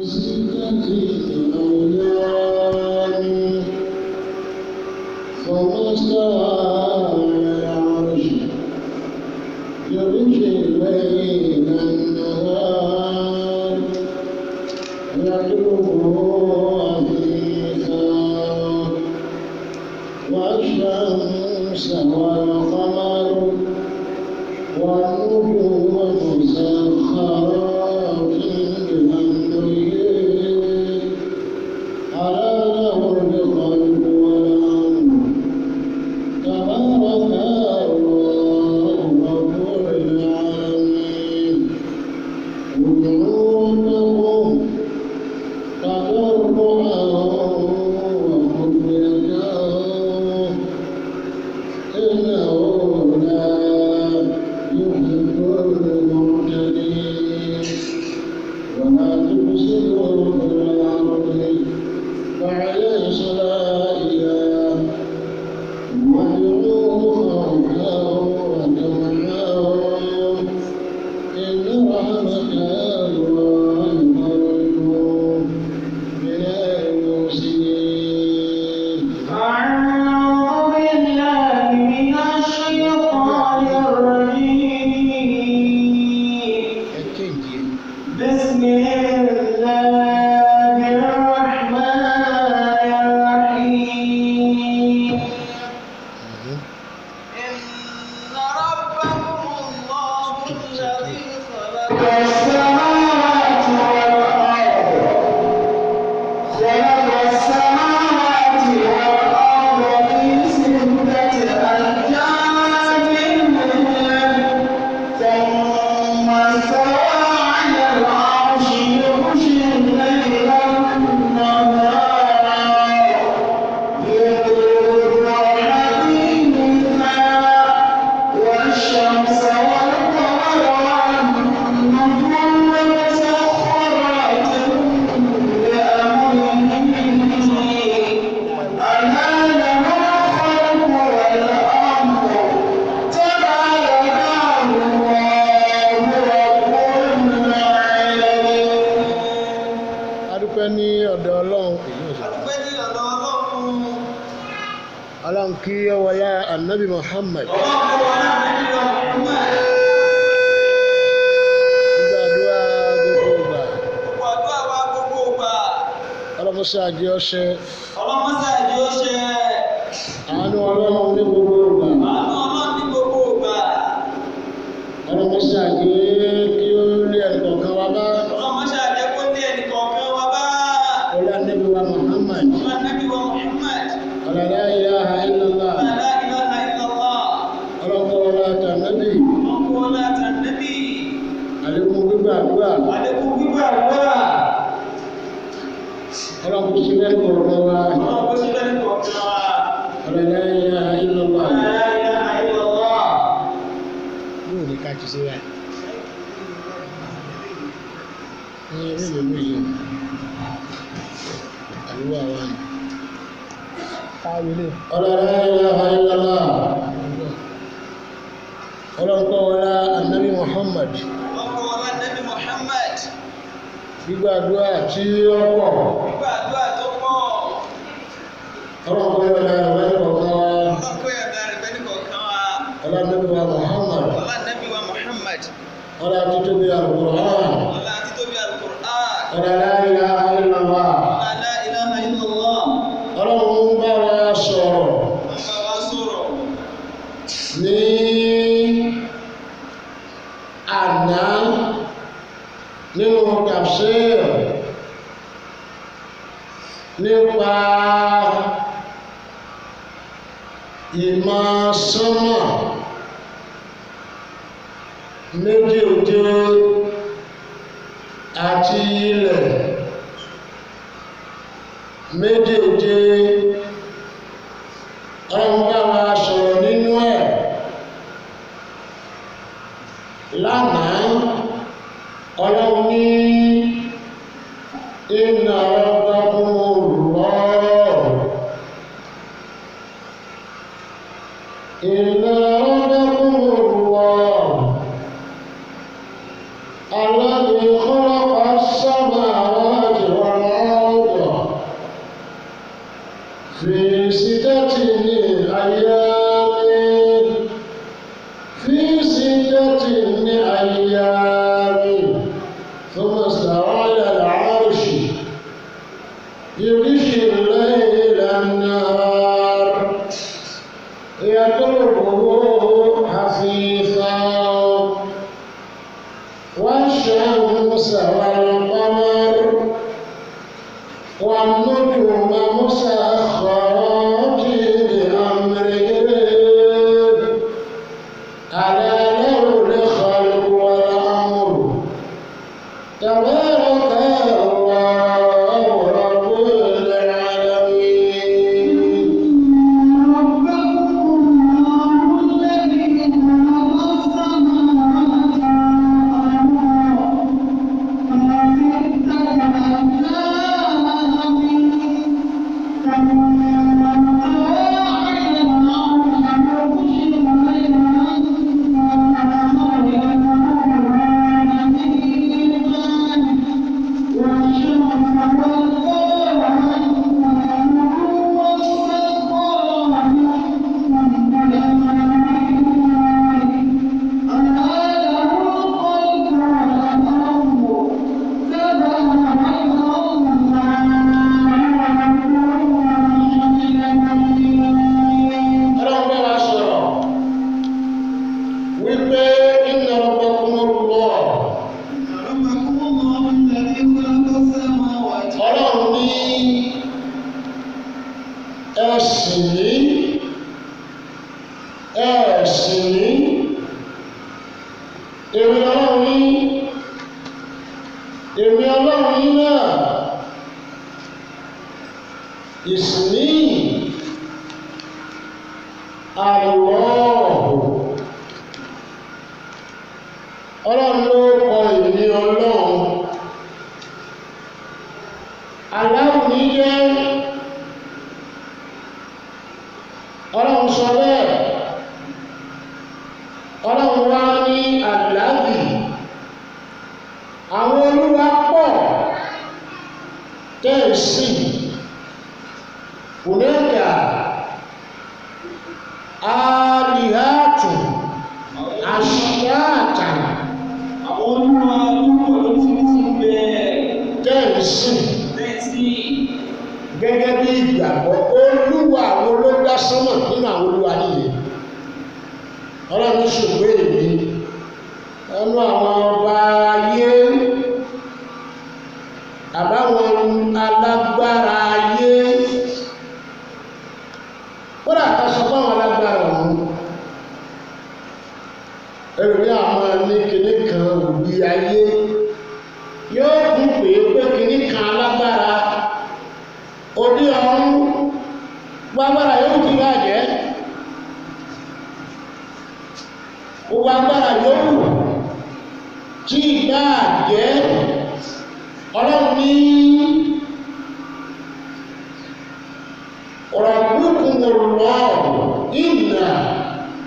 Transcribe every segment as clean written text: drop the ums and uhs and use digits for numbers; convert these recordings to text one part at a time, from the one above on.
ستة أيام ثم استوى على العرش يغشي الليل النهار يطلبه حثيثا والشمس والقمر والنجوم مسخرات بأمره ألا له الخلق والأمر تبارك الله رب العالمين. ادعوا ربكم تضرعا وخفية إنه لا يحب المعتدين. ولا تفسدوا في الأرض بعد إصلاحها وادعوه خوفا وطمعا إن رحمة الله قريب من المحسنين. أعوذ بالله من الشيطان الرجيم. بسم الله الرحمن الرحيم. إن ربكم الله الذي خلق السماوات والأرض خلق السماوات والأرض في 6 أيام ثم استوى على العرش يغشي الليل النهار يطلبه حثيثا والشمس والقمر والنجوم مسخرات بأمره ألا له الخلق والأمر تبارك الله رب العالمين. Adúpẹ́ ní ọ̀dọ̀ Ọlọ́run. Adúpẹ́ ní ọ̀dọ̀ Ọlọ́run. Ọlọ́run kí ó wọlá Ànábì Muhammad. Ọlọ́run kó wọlá Ànábì Muhammad. Gbígbàdúrà gbogbo ìgbà. Gbogbo àdúrà wa gbogbo ìgbà. Ọlọ́run ṣe àjẹ́ ọṣẹ. Ọlọ́run ṣàjẹ́ ó ṣe. Àánú Ọlọ́run ní gbogbo ìgbà. Àánú Ọlọ́run ní gbogbo ìgbà. Ọlọ́run ṣe àjẹ́ kí ó lé ẹnìkọ̀ọ̀kan wa bá. Ọlọ́run ṣàjẹ́ kó lé ẹnìkọ̀ọ̀kan wa bá. Ọlá Ànábì wa Muhammad. Ọlá Ànábì wa Muhammad. Ọlá la ilaha illallah. Ọlá la ilaha illallah. Ọlọ́run kó wọlá tànábì. Ọlọ́run kó wọlá tànábì. Àlékún gbígbàdúrà. Àlékún gbígbàdúrà. Ọlọ́run kó ṣe lẹ́nìkọ̀ọ̀kan wa. Ọlọ́run kó ṣe lẹ́nìkọ̀ọ̀kan wa. Ọlá la ilaha illallah. Ọlá la ilaha illallah. Bóò ní ká ti ṣe báyìí? Ní mélòó ló yẹ? Àlúwà wa ni. Ọlá la ilaha illallah. Ọlọ́run kó wọlá Ànábì Muhammad. Ọlọ́run kó wọlá Ànábì Muhammad. Gbígbàdúrà tí ó pọ̀. Gbígbàdúrà tó pọ̀. Ọlọ́run kó yọ̀ǹda rẹ̀ fẹ́nìkọ̀ọ̀kan wa. Ọlọ́run kó yọ̀ǹda rẹ̀ fẹ́nìkọ̀ọ̀kan wa. Ọlá Ànábì wa Muhammad. Ọlá Ànábì wa Muhammad. Ọlá títóbi Al-Qur'an. Ọlá títóbi Al-Qur'an. Ọlá la ilaha illallah. Ọlá la ilaha illallah. Ọlọ́run ń bá wa sọ̀rọ̀ Ń bá wa sọ̀rọ̀. ní àná nínú tafsir nípa ìmọ̀ sánmà méjèèje àti ilẹ̀ méjèèje. Ọlọ́run bá wa sọ̀rọ̀ nínú ẹ̀ lánàá. Ọlọ́run ní inna rabbakumullah inna rabbakumullah alladhi khalaqa as-samawati والنجوم مسخرات بأمره ألا له الخلق والأمر تبارك الله رب العالمين. ربكم الله الذي خلق السماوات والأرض في ستة أيام ثم استوى على العرش يغشي الليل النهار والشمس والقمر Ọlọ́run bá wa sọ̀rọ̀ wípé inna rabbakumullah. ربكم الله الذي خلق السماوات. Ọlọ́run ní ẹ̀sìn ní ẹ̀sìn ní èmi Ọlọ́run ní èmi Ọlọ́run ní náà ìsìn Allahu. Ọlọ́run ló kọ èmi Ọlọ́run aláwọ̀ ní jẹ́. Ọlọ́run sọ bẹ́ẹ̀. Ọlọ́run wá ní àlábì àwọn olúwa pọ̀ tẹ́ẹ̀sì kùnẹ́kà alìhàtù àṣíyàtà Àwọn olúwa tó pọ̀ lóríṣiríṣi ń bẹ tẹ́ẹ̀sì tẹ́sí. gẹ́gẹ́ bí ìgbàgbọ́ olúwa àwọn ló dá sánmà nínú àwọn olúwa nìyẹn. Ọlọ́run ṣùgbọ́n èmi ẹnu àwọn ọba ayé àbáwọn alágbára ayé, kódà ká sọ fún àwọn alágbára ọ̀hún ẹrù ní àwọn ní kinní kan òbí ayé yóò kún pé pé kinní kan alágbára òbí ọ̀hún gbogbo agbára yóò ti bàjẹ́, gbogbo agbára yòówù tí ìgbà jẹ́. Ọlọ́run ní rabbukumullahu inna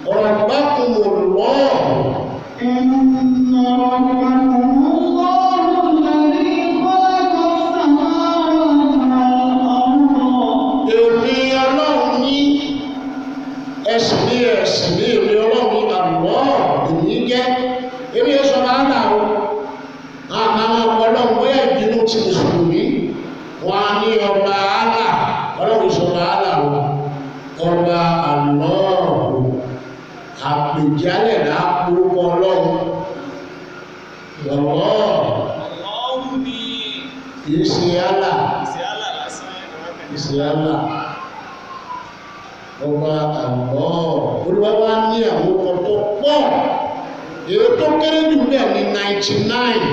rabbakumullahu. إن ربكم الله الذي خلق السماوات والأرض. Èmi Ọlọ́run ní ẹ̀sìn ní ẹ̀sìn ní èmi Ọlọ́run ní àlọ́ èmi jẹ́ èmi yẹn sọ máa ń là ó àwọn ọlọ́run bóyá ìbínú ti mùsùlùmí wọn á ní ọba àlà. Ọlọ́run sọ máa là ó ọba àlọ́ àpèjálẹ̀ là á porúkọ Ọlọ́run lọ́wọ́. Allahu ni. Kì í ṣe àlà. Ìṣe Allah lásán. Ìsìlámà ọba àlọ́ olúwa wa ní àwọn ọkọ̀ tó pọ̀, èyí tó kéré jù bẹ́ẹ̀ ní 99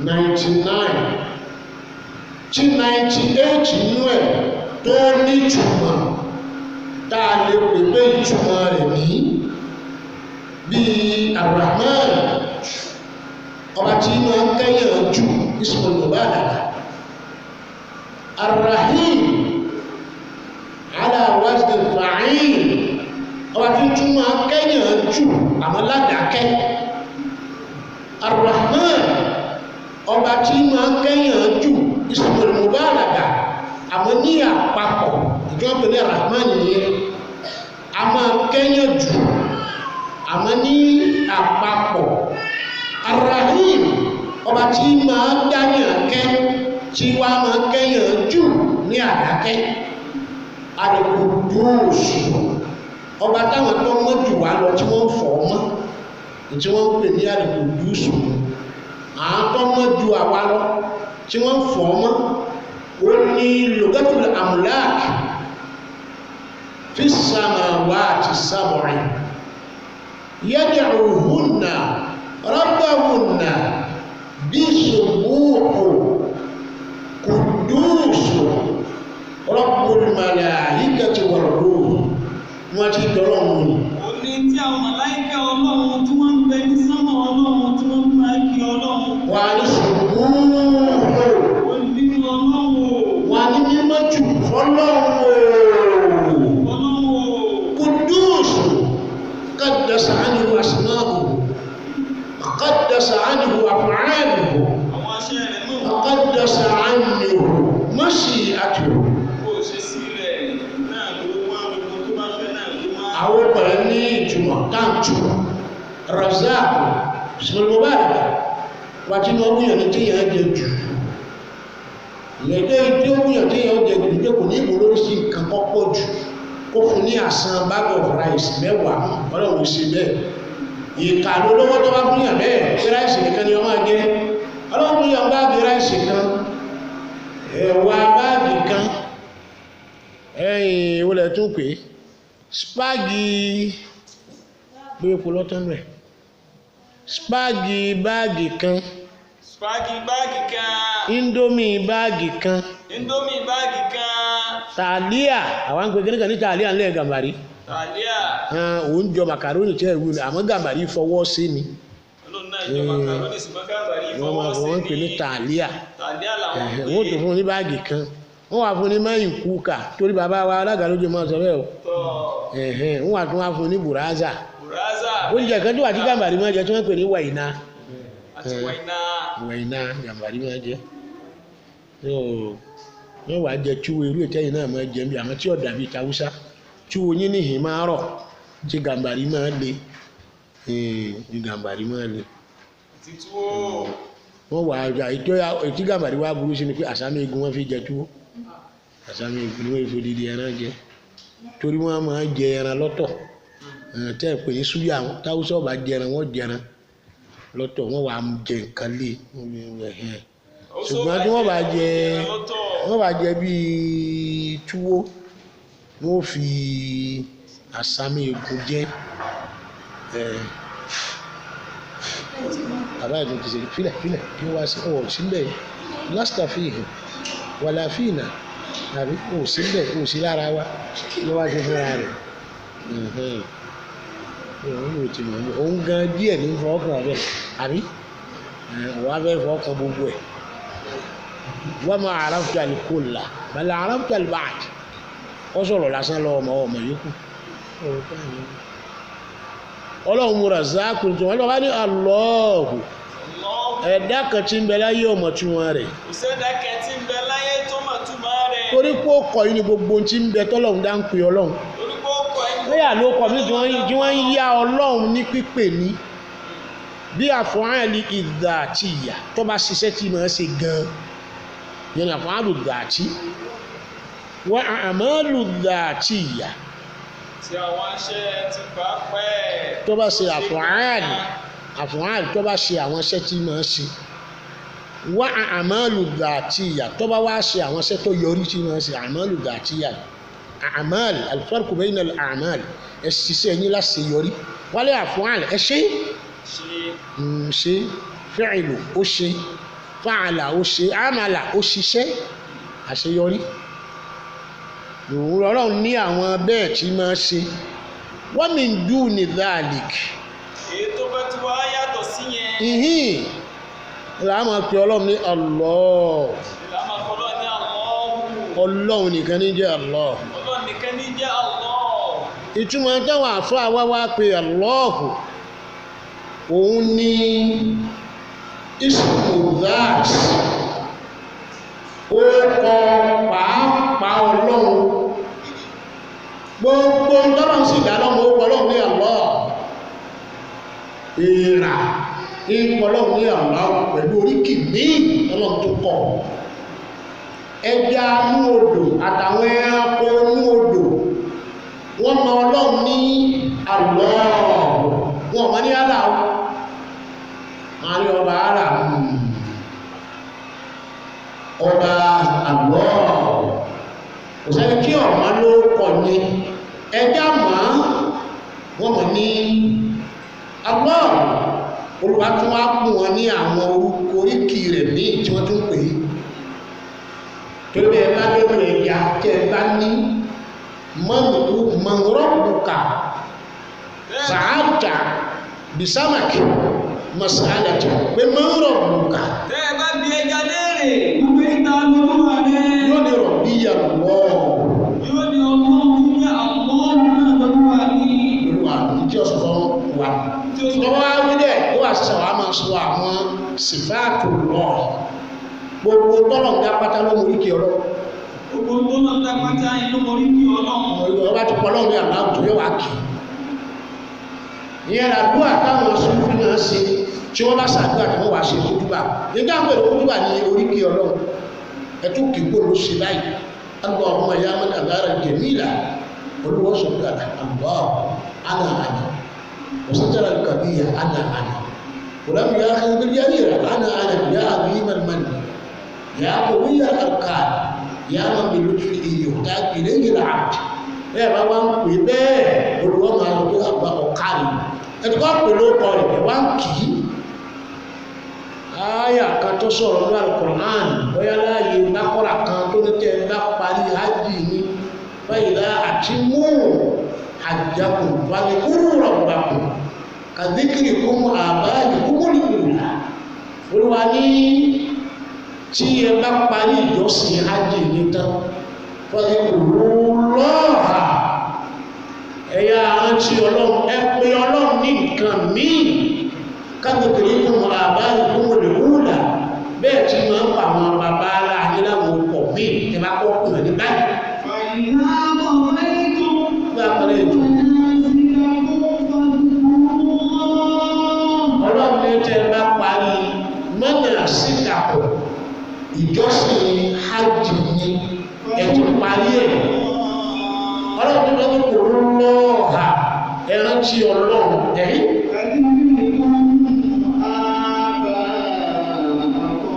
99 tí 98 nínú ẹ̀ tó nítumọ̀ tá a lè pè pé ìtumọ̀ rẹ̀ ní bíi Arahman, ọba tí máa ń kẹ́yàn jù, ismul mubalagha. Arahim ala wazni fa'il, ọba tí tún máa kẹ́yàn jù àmọ́ ládàákẹ́. Arahman, ọba tí máa kẹ́yàn jù, ismul mubalagha, àmọ́ ní àpapọ̀ ìjọba ní Arahman yẹn a máa kẹ́yàn jù àmọ́ ní àpapọ̀. Arahim, ọba tí máa dáyàn kẹ́ tí wá máa kẹ́yàn jù ní àdákẹ́. Al-Quddus, ọba táwọn tó mọ́ jù wá lọ tí wọ́n ń fọ̀ mọ́ tí wọ́n ń pè ní Al-Quddus. Àwọn tó mọ́ ju àwa lọ tí wọ́n ń fọ̀ mọ́, ó ní lugatul amlak fi samawati sab'i yad'uhunna rabbahunna bisubuhu kudusu rabbul malaikati war ruh. Wọ́n ti dọ́rọ̀ wọn ni. Ó ní tí àwọn màláíkà Ọlọ́run tí wọ́n ń bẹ ní sánmọ̀ Ọlọ́run tí wọ́n máa kí Ọlọ́run. Wà ní ṣùgbọ́n Ó ní nínú Ọlọ́run o. wà ní mímọ́ jù fọlọ́run o. Ọlọ́run o. Kudusu qaddasa anhu asma'uhu qaddasa anhu af'aluhu Àwọn aṣẹ́ rẹ̀ náà qaddasa anhu mashi'atuhu. kò ṣe sí rẹ̀ náà ló wá gbogbo tó bá fẹ́ náà ló máa. Àwọn ọkùnrin ní ìtumọ̀ táǹtù Razak bismil mubarak wà tí wọ́n wúyàn ní tíyàn jẹ jù. Ìyẹn tí ó wúyàn tíyàn jẹ jù ní pé kò ní ìbò lórí sí nǹkan kọ́ pọ̀ jù kó fún ní àsan bag of rice mẹ́wàá. Ọlọ́run ò ṣe bẹ́ẹ̀. Ìkà lólówó tó bá fún yàn bẹ́ẹ̀ pé ráìsì nìkan ni wọ́n máa jẹ. Ọlọ́run fún yàn báàgì ráìsì kan, ẹ̀wà báàgì kan, ẹ̀yìn ìwọlẹ̀ tún pè é spagi bí epo lọ́tọ́nù ẹ̀, spagi báàgì kan, Spagi báàgì kan. indomie báàgì kan, Indomie báàgì kan. tàlíà. Àwọn ń pè kíníkan ní tàlíà ńlẹ̀ gàmbàrí. Tàlíà. Òun jọ màkàrónì tí ẹ̀ wú ni, àmọ́ gàmbàrí fọwọ́ sí ni. Olóhùn náà ìjọ màkàrónì ṣùgbọ́n gàmbàrí Wọ́n máa fọwọ́ sí fọwọ́ ń pè ní ni. tàlíà. Tàlíà làwọn Ẹ̀hẹ̀, pè wọ́n é. tún fún un ní báàgì kan, wọ́n wà fún un ní mẹ́yìn kúkà torí bàbá wa alága lójú máa sọ bẹ́ẹ̀ o. Tọ́ Ẹ̀hẹ̀, wọ́n wà tún wá fún un ní bùrázà. Bùrázà. Oúnjẹ kan tó wà tí gàmbàrí máa jẹ tí wọ́n pè ní wàyínà. Àti wàyínà. Wàyínà gàmbàrí máa jẹ. Wọ́n wàá jẹ túwo irú ìtẹ́yìn náà máa jẹ bí àwọn tí ọ̀dà bíi tàwùsá. Túwo yín níhìn máa rọ̀ tí gàmbàrí máa le, tí gàmbàrí máa le. Àti túwó. Wọ́n wà á ètí gàmbàrí wá burú sí ni pé àsámi egun wọ́n fi jẹ túwó. Àsámi egun ni wọ́n fi odidi ẹran jẹ torí wọ́n máa jẹ ẹran lọ́tọ̀. Tẹ́ ẹ pè ní súyà táwùsá ọba jẹran, wọ́n jẹran lọ́tọ̀, wọ́n wàá jẹ nǹkan lé. Ṣùgbọ́n tí wọ́n bá jẹ wọ́n bá jẹ bíi túwó, wọ́n fi àsámi egun jẹ. Bàbá ìlú ti ṣe filẹ̀ filẹ̀ kí wọ́n wá sí ọ̀ síbẹ̀ lásìtà fi hàn wàlà fìnà àbí ò síbẹ̀ ò sí lára wa ló wá ṣe fúnra rẹ̀. Òun ò ti mọ̀ ọ́n, òun gan díẹ̀ ní fọwọ́kàn rẹ̀ àbí wọ́n á fẹ́ fọwọ́kàn gbogbo ẹ̀. Wọ́n máa àràfùtà kò là bàlẹ̀ àràfùtà bàt ó sọ̀rọ̀ lásán lọ́wọ́ ọmọ ọmọ yòókù. Ọlọ́run múra zákùn tí wọ́n lọ́wọ́ bá ní Allahu ẹ̀dá kan tí ń bẹ láyé ọmọ tí wọ́n rẹ̀. Kò sẹ́dá kan tí ń bẹ láyé tó mọ̀ túmọ̀ rẹ̀. Torí pé ó kọ yìí ni gbogbo ohun tí ń bẹ tọ́lọ́run dá ń pè ọlọ́run. Torí pé ó kọ ẹni. Bóyá ló kọ mí tí wọ́n ń yá ọlọ́run ní pípè ní bí àfọ̀hánì ìdá àti ìyà tó bá ṣiṣẹ́ tí màá ṣe gan-an yẹn ní àfọ̀hánì ìdá àti wọ́n àmọ́lù ìdá àti ìyà Tí àwọn aṣẹ́ ti bá pẹ́. tó bá ṣe àfọ̀hánì àfọ̀hánì tó bá ṣe àwọn iṣẹ́ tí màá ṣe wọ́n àmọ́lù ìdá àti ìyà tó bá wá ṣe àwọn iṣẹ́ tó yọrí tí màá ṣe àmọ́lù ìdá àti ìyà àmàlì alfarku bayna al-a'mal ẹ ṣiṣẹ́ yín láṣeyọrí wálé àfọ̀hánì ẹ ṣe Ṣe ṣe fẹ́ẹ̀lù ó ṣe fàálà ó ṣe àmàlà ó ṣiṣẹ́ àṣeyọrí. Òun ọlọ́run ní àwọn bẹ́ẹ̀ tí máa ṣe wọ́n mi ń dùn ní dhalik. Èyí tó bá ti wá yàtọ̀ sí yẹn. Ìhìn là á máa pe ọlọ́run ní Allah. Ìlà máa kọ́ lọ́ọ̀ ní Allahu. Ọlọ́run nìkan ní jẹ́ Allah. Ọlọ́run nìkan ní jẹ́ Allah. Ìtumọ̀ táwọn àfáà wá wá pe Allahu òun ní ismu that ó kọ pàápàá ọlọ́run gbogbo tọ́lọ́run sì dá lọ́mọ ó kọ ọlọ́run ní Allah. Èèrà ń kọ ọlọ́run ní Allah pẹ̀lú oríkì míì ọlọ́run tó kọ. Ẹja inú odò àtàwọn ẹranko inú odò wọ́n mọ ọlọ́run ní Allah, wọn mọ ní Allah o. Máa ní ọba Allah. Ọba àlọ́ kò sẹ́ni kí ọ̀mọ́ ló kọ̀ ní ẹjá mọ́ wọ́n mọ̀ ní àlọ́. Olúwa tún wá kún wọn ní àwọn orúkọ oríkì rẹ̀ míì tí wọ́n tún pè é. Torí bẹ́ẹ̀ bá lórí ẹ̀yà tẹ́ ẹ bá ní mọ̀nrọ́bùkà sàájà bisamaki masalata pé mọ̀nrọ́bùkà. Tẹ́ ẹ bá bi ẹja léèrè wípé ta lolúwa rẹ. Yóò ní rọ̀bíyà lọ́. Yóò ní Ọlọ́run tí jẹ́ Allahu náà lolúwa mi. Olúwa ní tí ọ̀sán fún wa. Lọ́wọ́ wá wí dẹ̀ ó wà sísè wàá máa sọ àwọn sífáàtù lọ. Gbogbo tọ́lọ̀ ń dá pátá ló mú oríkì ọlọ́run. Gbogbo tó lọ dá pátá inú oríkì Ọlọ́run. Ọba ti pọ̀ lọ́run ní àlá òjò yóò wá kì í. Ìyẹn làdúrà táwọn Súfì náà ṣe tí wọ́n bá ṣàdúrà tí wọ́n wá ṣe kútúbà. Nígbà pẹ̀lú kútúbà ní oríkì Ọlọ́run. Ẹtú kì í kó ló ṣe báyìí. Allahumma ya man azara jamila. Olúwa sọ pé Allah ana ana. وستر الكبير أنا أنا ولم يأخذ بالجريرة أنا أنا يا عظيم المن يا قوي الأركان يا من بلطفه يحتاج إليه العبد. Ẹ bá wá ń pè bẹ́ẹ̀ olùwọ́ máa lọ pé àgbà ọ̀kárì ẹni kọ́ pè ló kọ rẹ̀ wá ń kì í. Áyà kan tó sọ̀rọ̀ ní Al-Qur'an bóyá láàyè bákọ́rà kan tó ní tẹ́ ẹ bá parí hajj ní báyìí lá àti mú hajjakum fadhkuru rabbakum kadhikrikum abaikumul ula. Olúwa ní tí ẹ bá parí ìjọsìn hajj ní tán fadhkurullaha ẹ̀yà rántí Ọlọ́run ẹ pè Ọlọ́run ní nǹkan míì kadhikrikum abaikumul ula bẹ́ẹ̀ tí máa ń pa àwọn bàbá aláàyè láwọn ọkọ̀ míì ẹ bá kọ́ pè ní báyìí. فإذا قضيتم Bá a parí ètò. مناسككم فاذكروا الله. Ọlọ́run ní tẹ́ ẹ bá parí mọ́nà síkàpọ̀ ìjọsìn hajj ni ẹ ti parí ẹ̀. Ọlọ́run ní wọ́n kò lọ́ọ̀ha ẹ rántí Ọlọ́run ẹ̀yìn. كذكركم آباءكم.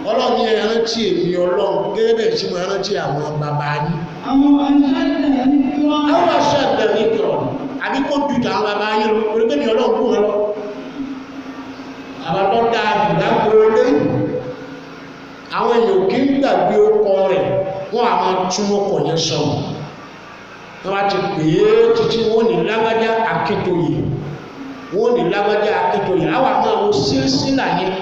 Ọlọ́run ní ẹ rántí èmi Ọlọ́run gẹ́gẹ́ bẹ́ẹ̀ tí mo rántí àwọn bàbá yín. أو أشد ذكرا. Àwọn aṣọ àgbẹ̀rẹ̀ ìkìrọ̀ àbí kó ju tàwọn bàbá yín lọ orí pé mi Ọlọ́run kú wọn lọ. Àwọn tó dáa jù lágbóolé àwọn èèyàn kì í gbàgbé ọkọ rẹ̀ wọ́n á máa tún ọkọ̀ yẹn sọ. Wọ́n bá ti pè é títí wọ́n ní lágbájá Akíntóyè wọ́n ní lágbájá Akíntóyè àwọn àmọ́ àwọn sílsílà yẹn.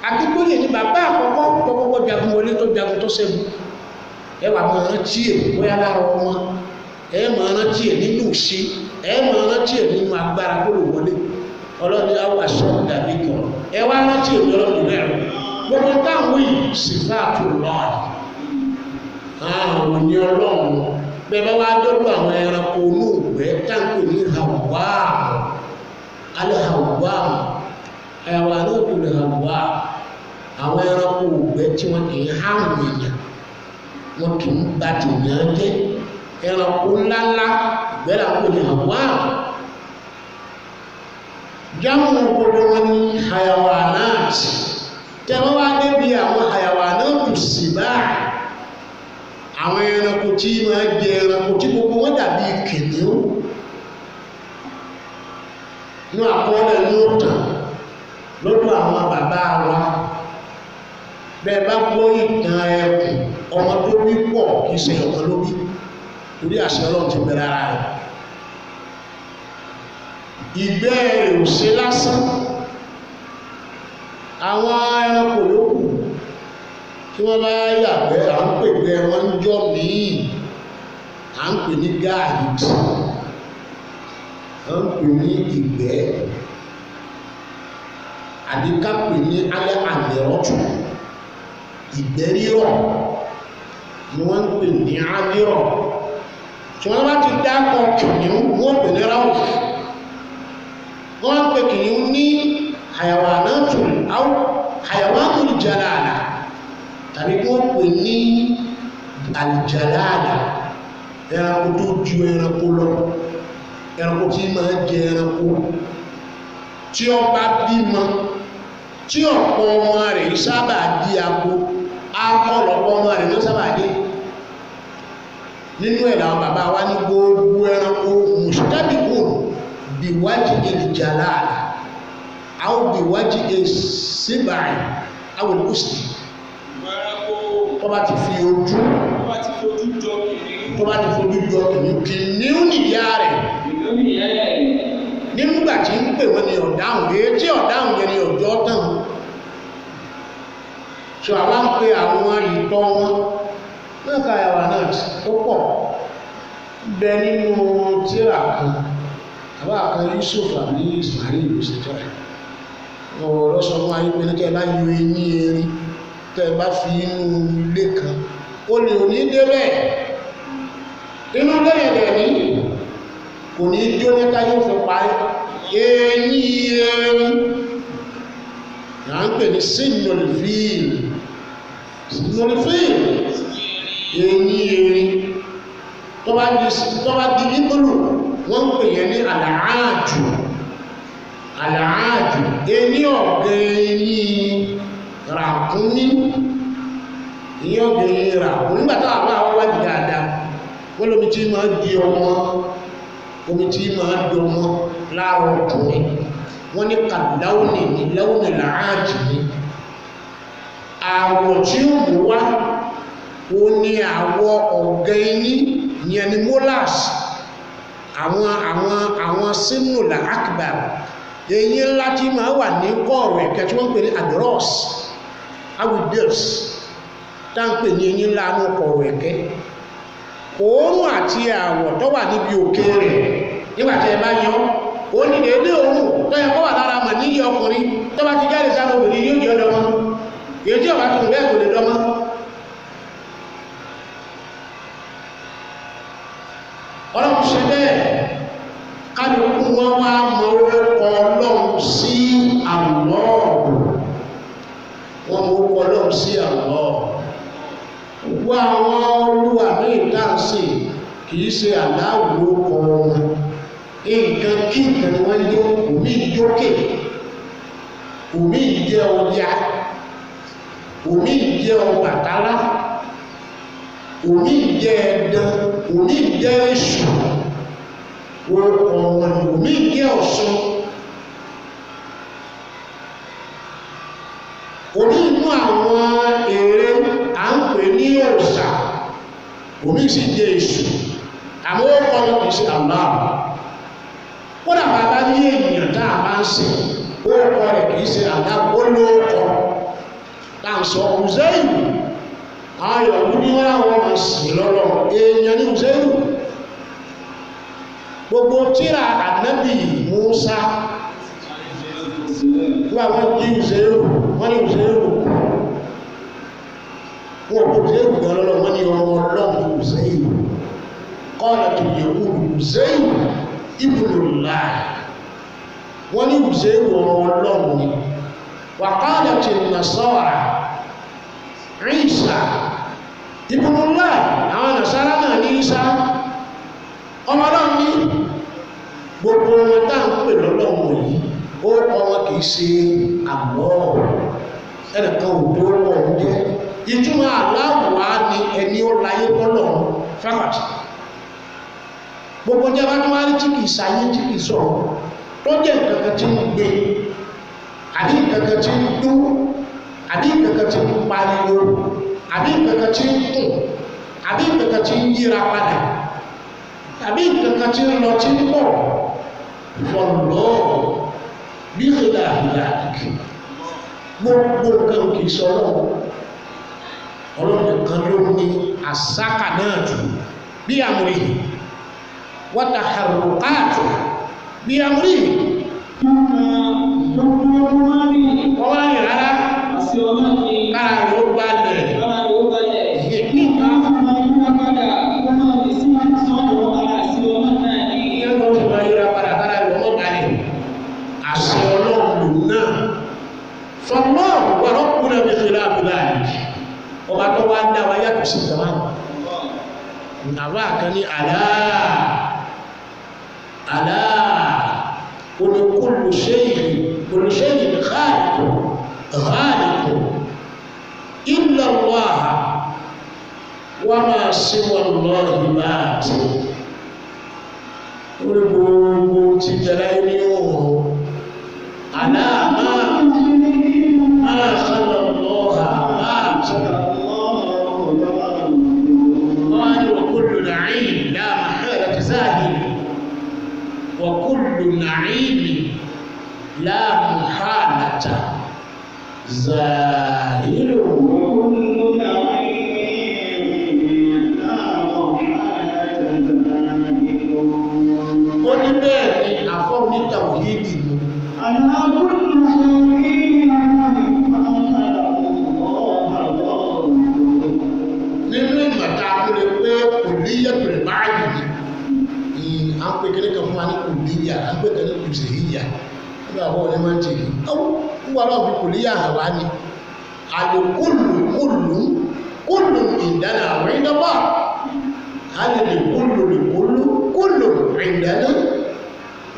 Akíntóyè ni bàbá àkọ́kọ́ tó kọ́kọ́ jagun wọlé tó jagun tó ṣẹ́gun. Ẹ wà máa rántí ẹ̀ bóyá lára ọmọ ẹ máa rántí ẹ̀ nínú ìṣe ẹ máa rántí ẹ̀ nínú agbára tó lè wọlé. Ọlọ́ni àwọn aṣọ dàbí kan ẹ wá rántí èmi Ọlọ́run rẹ̀ gbogbo táwọn yìí sífàtú lọ́ọ̀rì àwọn òní Ọlọ́run bẹ́ẹ̀ bá wá dọ́dọ̀ àwọn ẹranko inú ìgbẹ́ táǹkì ní hàwá alẹ́ hàwá ẹ̀wà náà tó lè hàwá àwọn ẹranko ìgbẹ́ tí wọ́n kì í hàmù èèyàn wọn kì í ba tèèyàn jẹ́ ẹranko ńláńlá ìgbẹ́ làwọn kò ní hàwá jámù gbogbo wọn ní hayawanat tẹ́wọ́n wá débi àwọn hayawanat sì báà àwọn ẹranko tí máa jẹ ẹranko tí gbogbo wọn dàbí kìnìún ní àkọọ́lẹ̀ ní òtàn lọ́dọ̀ àwọn bàbá wa bẹ́ẹ̀ bá gbọ́ ìtàn ẹkùn ọmọ tó bí pọ̀ kì í ṣe ọmọ ló bí torí àṣẹ Ọlọ́run ti bẹ̀rẹ̀ ara rẹ̀ ìgbẹ́ rẹ̀ ò ṣe lásán àwọn ẹranko yòókù tí wọ́n bá yàgbẹ́ à ń pè gbẹ́ wọn ń jọ míì à ń pè ní gáàdì à ń pè ní ìgbẹ́ àbí ká pè ní alẹ́ àmìrọ́tù ìgbẹ́ rírọ̀ ni wọ́n ń pè ní alírọ̀ tí wọ́n bá ti dákọ̀ kìnìún wọ́n pè ní ráwùfù wọ́n ń pè kìnìún ní hayawanatul aw hayawanatul jalala tàbí kí wọ́n pè ní aljalala ẹranko tó ju ẹranko lọ ẹranko tí máa jẹ ẹranko tí ó bá bímọ Tí ọ̀pọ̀ ọmọ rẹ̀ sábà di abo, akọlọ̀pọ̀ ọmọ rẹ̀ ló sábà dé. Nínú ẹ̀ làwọn bàbá wa ní gbogbo ẹranko mustabihun biwájú ìjàláàlà àwọn biwájú ìsíbàì àwọn ìkùsì. Ẹranko Tó bá ti fi ojú tó bá ti fojú jọ kìnìún. tó bá ti fojú jọ kìnìún, kìnìún nìyá rẹ̀. Ìlú nìyẹn. Nígbà tí ń pè wọ́n ní ọ̀dáhùn, èyí tí ọ̀dáhùn yẹn ni ọjọ́ tán. So àwa ń pe àwọn ìtọ́ wọn náà ká ẹwà náà ó pọ̀ bẹ nínú tírà kan, àbá kan Yusuf àbí Ismail ló ṣe tírà. Ọ̀rọ̀ sọ fún ayé pé ní kẹ́ ẹ bá yọ eyín erin, tẹ́ ẹ bá fi inú ilé kan, ó lè òní débẹ̀. Inú ilé yẹn dẹ̀ ní kò ní jóná ká yóò fi parí. Eyín erin là ń pè ní sinolifíìl, sinolifíìl, eyín erin. Tó bá di, tó bá di ìbúlù, wọ́n ń pè yẹn ní àlàájù, àlàájù, eyín ọ̀gẹ̀ eyín ràkúnmí, eyín ọ̀gẹ̀ eyín ràkúnmí. Nígbà táwọn àwọn wájú dáadáa, wọ́n lómi tí máa di ọmọ, omi tí máa dọmọ láàárọ̀ ọkùnrin, wọ́n ní kàláwùnì ní láwùnì làájì ní àwọ̀ tí ó mú wá, ó ní àwọ̀ ọ̀gẹ́ eyín ìyẹn ni molas, àwọn sínú làákìbà, eyín ńlá tí máa wà ní kọ́ọ̀rọ̀ ẹ̀kẹ́ tí wọ́n ń pè ní adros awidels, tá ń pè ní eyín ńlá ní kọ̀ọ̀rọ̀ ẹ̀kẹ́. Òórùn àti àwọ̀ tó wà níbi òkè rẹ̀ nígbàtí ẹ bá yọ, ó ní dédé òórùn tó yẹ kó wà lára mọ̀ níyì ọkùnrin, tó bá ti jáde sára obìnrin yóò jẹ́ ọdọmọ. Èyí tí ọba tó ń bẹ́ẹ̀ kò lè dọmọ. Ọlọ́run ṣe bẹ́ẹ̀, kálukú wọn wá mọ orúkọ Ọlọ́run sí àlọ́ọ̀bù, wọn mọ orúkọ Ọlọ́run sí àlọ́ọ̀bù. Gbogbo àwọn olúwa ní ìdáǹsì kìí ṣe aláwọ̀ ló kọ wọn, nǹkan kí nǹkan ni wọ́n jẹ́. Omi ìjókè, omi ìjẹ́ Ọya, omi ìjẹ́ Ọbàtálá, omi ìjẹ́ Ẹdán, omi ìjẹ́ Èṣù, orúkọ wọn ni omi ìjẹ́ Ọ̀ṣun. Omi inú àwọn ère à ń pè ní òòṣà, omi sì jẹ́ Èṣù, àmọ́ ó kọ́ wọn kìí ṣe Allah. Kódà bàbá ní èèyàn tá a máa ń sìn, ó kọ́ rẹ̀ kìí ṣe Allah, ó ló kọ́ tá à ń sọ Uzairu. Àwọn Yahudi ní wọn àwọn ọmọ sìn lọ́lọ́, èèyàn ní Uzairu. Gbogbo tíra ànábì Musa nígbà wọn jí Uzairu, wọn ní Uzairu, wọn kò Uzairu gan lọ́lọ́, wọn ní ọmọ Ọlọ́run Uzairu. Qalat al-yahud Uzairu ibnullah, wọ́n ní Uzairu ọmọ Ọlọ́run ni. Wa qalat an-nasara Isa ibnullah, àwọn nàṣàrà náà ní Isa ọmọ Ọlọ́run ní. Gbogbo wọn tá à ń pè lọ́lọ́run yìí, ó kọ́ wọn kìí ṣe àlọ́, ẹnìkan ò tó lọ́run jẹ́. Ìtumọ̀ aláwọ̀ á ní ẹni ó láyé tọ́lọ́run fákàtì. Gbogbo jẹ́ bá tó wá rí tí kìí ṣayé, tí kìí sọ̀rọ̀, tó jẹ́ nǹkankan tí ń gbé, àbí nǹkankan tí ń dún, àbí nǹkankan tí ń pariwo, àbí nǹkankan tí ń kùn, àbí nǹkankan tí ń yíra padà, àbí nǹkankan tí ń lọ tí ń bọ̀, fọlọ́ bí ìlà ìlà gbogbo nǹkan kìí sọ ọlọ́run. Ọlọ́run nìkan ló ní àsákà náà jù bí àmúrí wataharukatu bí amúrí. Gbogbo ọmọ rí. Wọ́n wá rìn rárá. Àṣẹ Ọlọ́run ni. Kára rẹ̀ ó balẹ̀. Kára rẹ̀ ó balẹ̀. Nígbà tí wọ́n yíra padà, wọ́n máa fi sí sọ́dọ̀ ara àṣẹ Ọlọ́run náà ni. Ìyẹn ló ń lọ yíra padà, kára rẹ̀ ó balẹ̀. Àṣẹ Ọlọ́run lòun náà. Fọlọ́ wà lọ́kùnrin mi fi láàbù láàyè. Ọba tó wá ń dá wa yàtọ̀ sí ìjọba. Nàbà kan ní àlá. Àlá. Olùkúlù ṣéyìn, olùṣéyìn káàdì. halikun illa Allah wa ma siwa Allahi batil. Orí gbogbo ti tẹ̀lé ní òun àlá máa khala Allaha batil. قال وكل نعيم لا محالة زاهد وكل نعيم لا محالة زاهد. وكل نعيم لا محالة زاهد. Ó ní bẹ́ẹ̀ ni àfọ́ ní tàwíìdì ni. على كل شيء ما خلق الله غافل. Nínú ìmọ̀ta akúlé pé kò níyà pẹ̀lú báyìí ni à ń pè kíní kan fún wa ní kò níyà, à ń pè kan ní kùsìhíyà. Nígbà wo ni máa ń tìrì? Ó ń wà lọ́wọ́ fi kò níyà hàn wá ni. Àlè kúlù kúlù kúlù ìdáná àwọn ìdọ́gba. Àlè lè kúlù lè kúlù kúlù ìdáná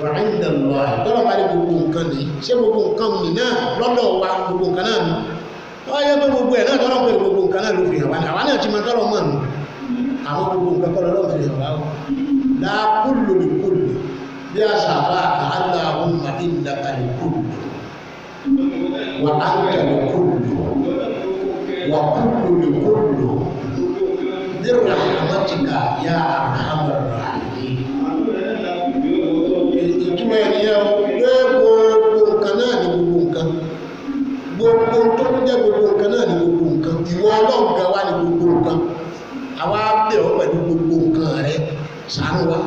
wà ìdàlọ́. Tọ́lọ̀ bá ní gbogbo nǹkan ní. Ṣé gbogbo nǹkan ní náà lọ́dọ̀ wa gbogbo nǹkan náà ni? Wọ́n yẹ pé gbogbo ẹ̀ náà tọ́lọ̀ pé gbogbo nǹkan náà ló fi hàn wá ní. Àwa náà ti máa tọ́lọ̀ mọ̀ nù. Àwọn gbogbo nǹkan kọ́ lọ́lọ́ fi hàn wá o. La kúlù lè kúlù bí a sàbá Allahumma innaka lè kúlù wa anta lè kúlù wa kúlù lè kúlù bi rahmatika ya arhamar rahimin. Ìtumọ̀ ẹ̀ nìyẹn o, pé gbogbo nǹkan náà ni gbogbo nǹkan. Gbogbo tó ń jẹ́ gbogbo nǹkan náà ni gbogbo nǹkan. Ìwọ Ọlọ́run gan wá ní gbogbo nǹkan. Àwa bẹ̀ ọ́ pẹ̀lú gbogbo nǹkan rẹ, ṣàánú wa.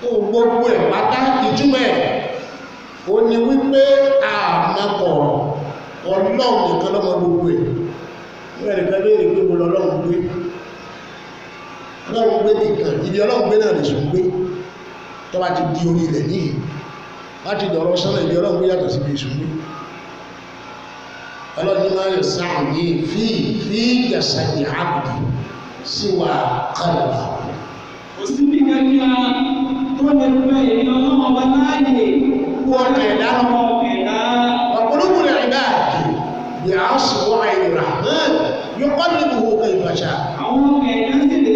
Ó gbogbo ẹ̀ pátá ìtumọ̀ ẹ̀ ó ní wípé àmọ́kọ̀rọ̀ Ọlọ́run nìkan ló mọ gbogbo ẹ̀. Nígbà nìkan léèrè pé mo lọ́lọ́run gbé. Ọlọ́run gbé nìkan, ibi Ọlọ́run gbé náà lè sùn gbé. Tó bá ti di orí ilẹ̀ níyì, láti dọ̀rọ̀ sánà ibi Ọlọ́run gbé yàtọ̀ síbi èṣù gbé. Ọlọ́run ní máa yọ sáà ní fi fi jasadi abdi siwa qalbi. Kò sí bí kankan tó lè fẹ́ èmi Ọlọ́run ọba láàyè. Wọ́n ẹ̀dá Ẹ̀dá. وقلوب العباد بعصر الرحمن يقلبه كيف شاء. Àwọn ẹ̀dá sì lè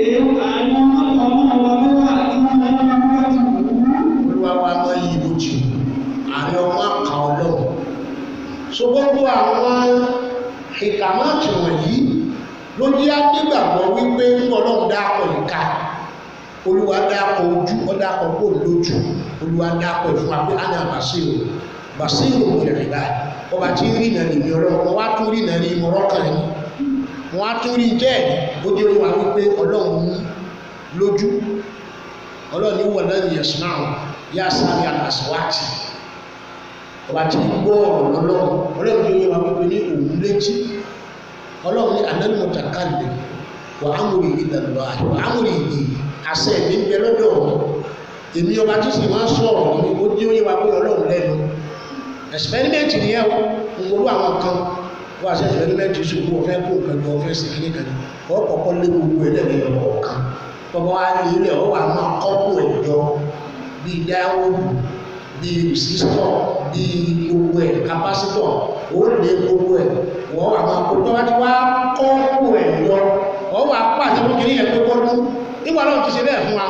àánú Ọlọ́run ọba ló wà tí wọ́n máa ń bá ti wù ú. Olúwa wa máa yí ibojì àárín ọmọ àkà Ọlọ́run. So gbogbo àwọn ìkàmáàtì wọ̀nyí ló jẹ́ àdígbàgbọ́ wípé ń Ọlọ́run dákọ̀ ìka. Olúwa dákọ̀ ojú, ó dákọ̀ kó lójú. Olúwa dákọ̀ ìfún wa pé àná bàṣírò bàṣírò fẹ̀rẹ̀ báyìí. Ọba tí ń rí ìnà lèmi Ọlọ́run, wọ́n wá tún rí ìnà ní ìmọ̀ràn kan yìí. Wọ́n á tún rí jẹ́ ó jẹ́ olúwa wípé Ọlọ́run ní lójú. Ọlọ́run ní wọ́n lẹ́yìn yẹ̀sùn náà yá sáré àlàsíwáàtì. Ọba tí ń gbọ́ ọ̀rọ̀ lọ́lọ́run, Ọlọ́run tó yẹ wa wípé ní òun létí. Ọlọ́run ní anẹ́lùmọ̀tàkàlẹ̀ wà á múri ìdàlọ́ àti wà á múri ìdì àṣẹ mi ń bẹ lọ́dọ̀ mi. Èmi ọba tí sì máa ń sọ̀rọ̀ ní ó jẹ́ oyé wa pé Ọlọ́run lẹ́nu. Ẹ̀sìpẹ́rímẹ́ǹtì nìyẹn o, ń wọlé àwọn kan wọ́n àṣẹ ẹ̀sìpẹ́rímẹ́ǹtì ṣubú ọ̀fẹ́ kó nǹkan jọ ọ̀fẹ́ sí kíní kan ọ kọ́kọ́ lé gbogbo ẹ̀ lẹ́nu ọ̀kan. Bọ́bá wa lé ilẹ̀ ọ wà máa kọ́kọ́ ẹ̀ jọ bíi dáwọ́dù bíi rìsísítọ̀ bíi gbogbo ẹ̀ kapásítọ̀ ó lé gbogbo ẹ̀ wọ́n wà máa kó tọ́wá tí wá kọ́kọ́ ẹ̀ jọ ọ wà pàṣẹ fún kíní yẹn pé kọ́dún. Nígbà náà ti ṣe bẹ́ẹ̀ fún wa,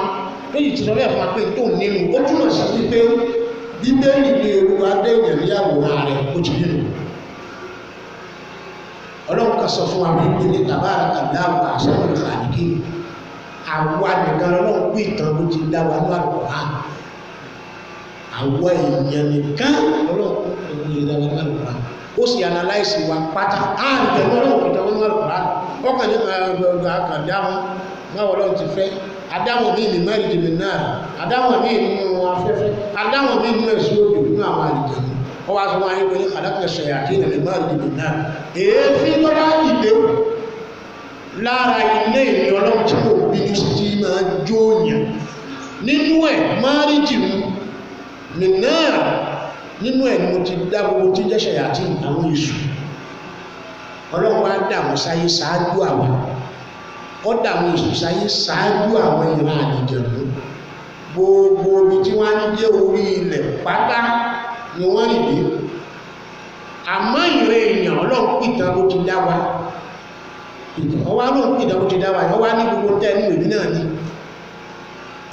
lóyìí ti sọ bẹ́ẹ̀ fún wa pé tó nínú ó túmọ̀ sí wípé Bíbélì ní Olúwa dé èèyàn ní àwòrán rẹ̀ ó ti nínú. Ọlọ́run kan sọ fún wa wípé ní tabaraka Allahu ahsanul khaliqin. Àwa nìkan lọ́lọ́run pé ìtàn bó ti dá wa ní Al-Qur'an. Àwa èèyàn nìkan lọ́lọ́run pé ìtàn bó ti dá wa ní Al-Qur'an. Ó sì analyse wa pátá. Àrùn pẹ̀lú Ọlọ́run pẹ̀lú ọlọ́run ní Al-Qur'an. Ọkàn ní àkàndá wọn báwo Ọlọ́run ti fẹ́. Adáwọn míì ní mẹ́rin jìnnì náà, adáwọn míì nínú afẹ́fẹ́, adáwọn míì nínú èso òjò nínú àwọn àlìjẹ̀nu. Ó wá sọ wọn ayé pé àdákùnrin ṣẹ̀yà kí ní mẹ́rin jìnnì náà. Èéfín tó bá dìde lára ilé ìní Ọlọ́run tí kò bínú sí tí máa jó yàn. Nínú ẹ̀ mẹ́rin jìnnì náà, nínú ẹ̀ ni mo ti dá gbogbo tí jẹ́ ṣẹ̀yà tí àwọn èṣù. Ọlọ́run wá dà wọ́n sáyé ṣáájú àwa. Ó dà àwọn èṣù sáyé ṣáájú àwọn ìran àlìjẹ̀nu. Gbogbo ibi tí wọ́n ń jẹ́ orí ilẹ̀ pátá ni wọ́n rìn dé. Àmọ́ ìrẹ́ èèyàn Ọlọ́run pìtàn ló ti dá wa. Ọwá Ọlọ́run pìtàn ló ti dá wa. Ọwá ní gbogbo tẹ́ ẹnu ìbí náà ni.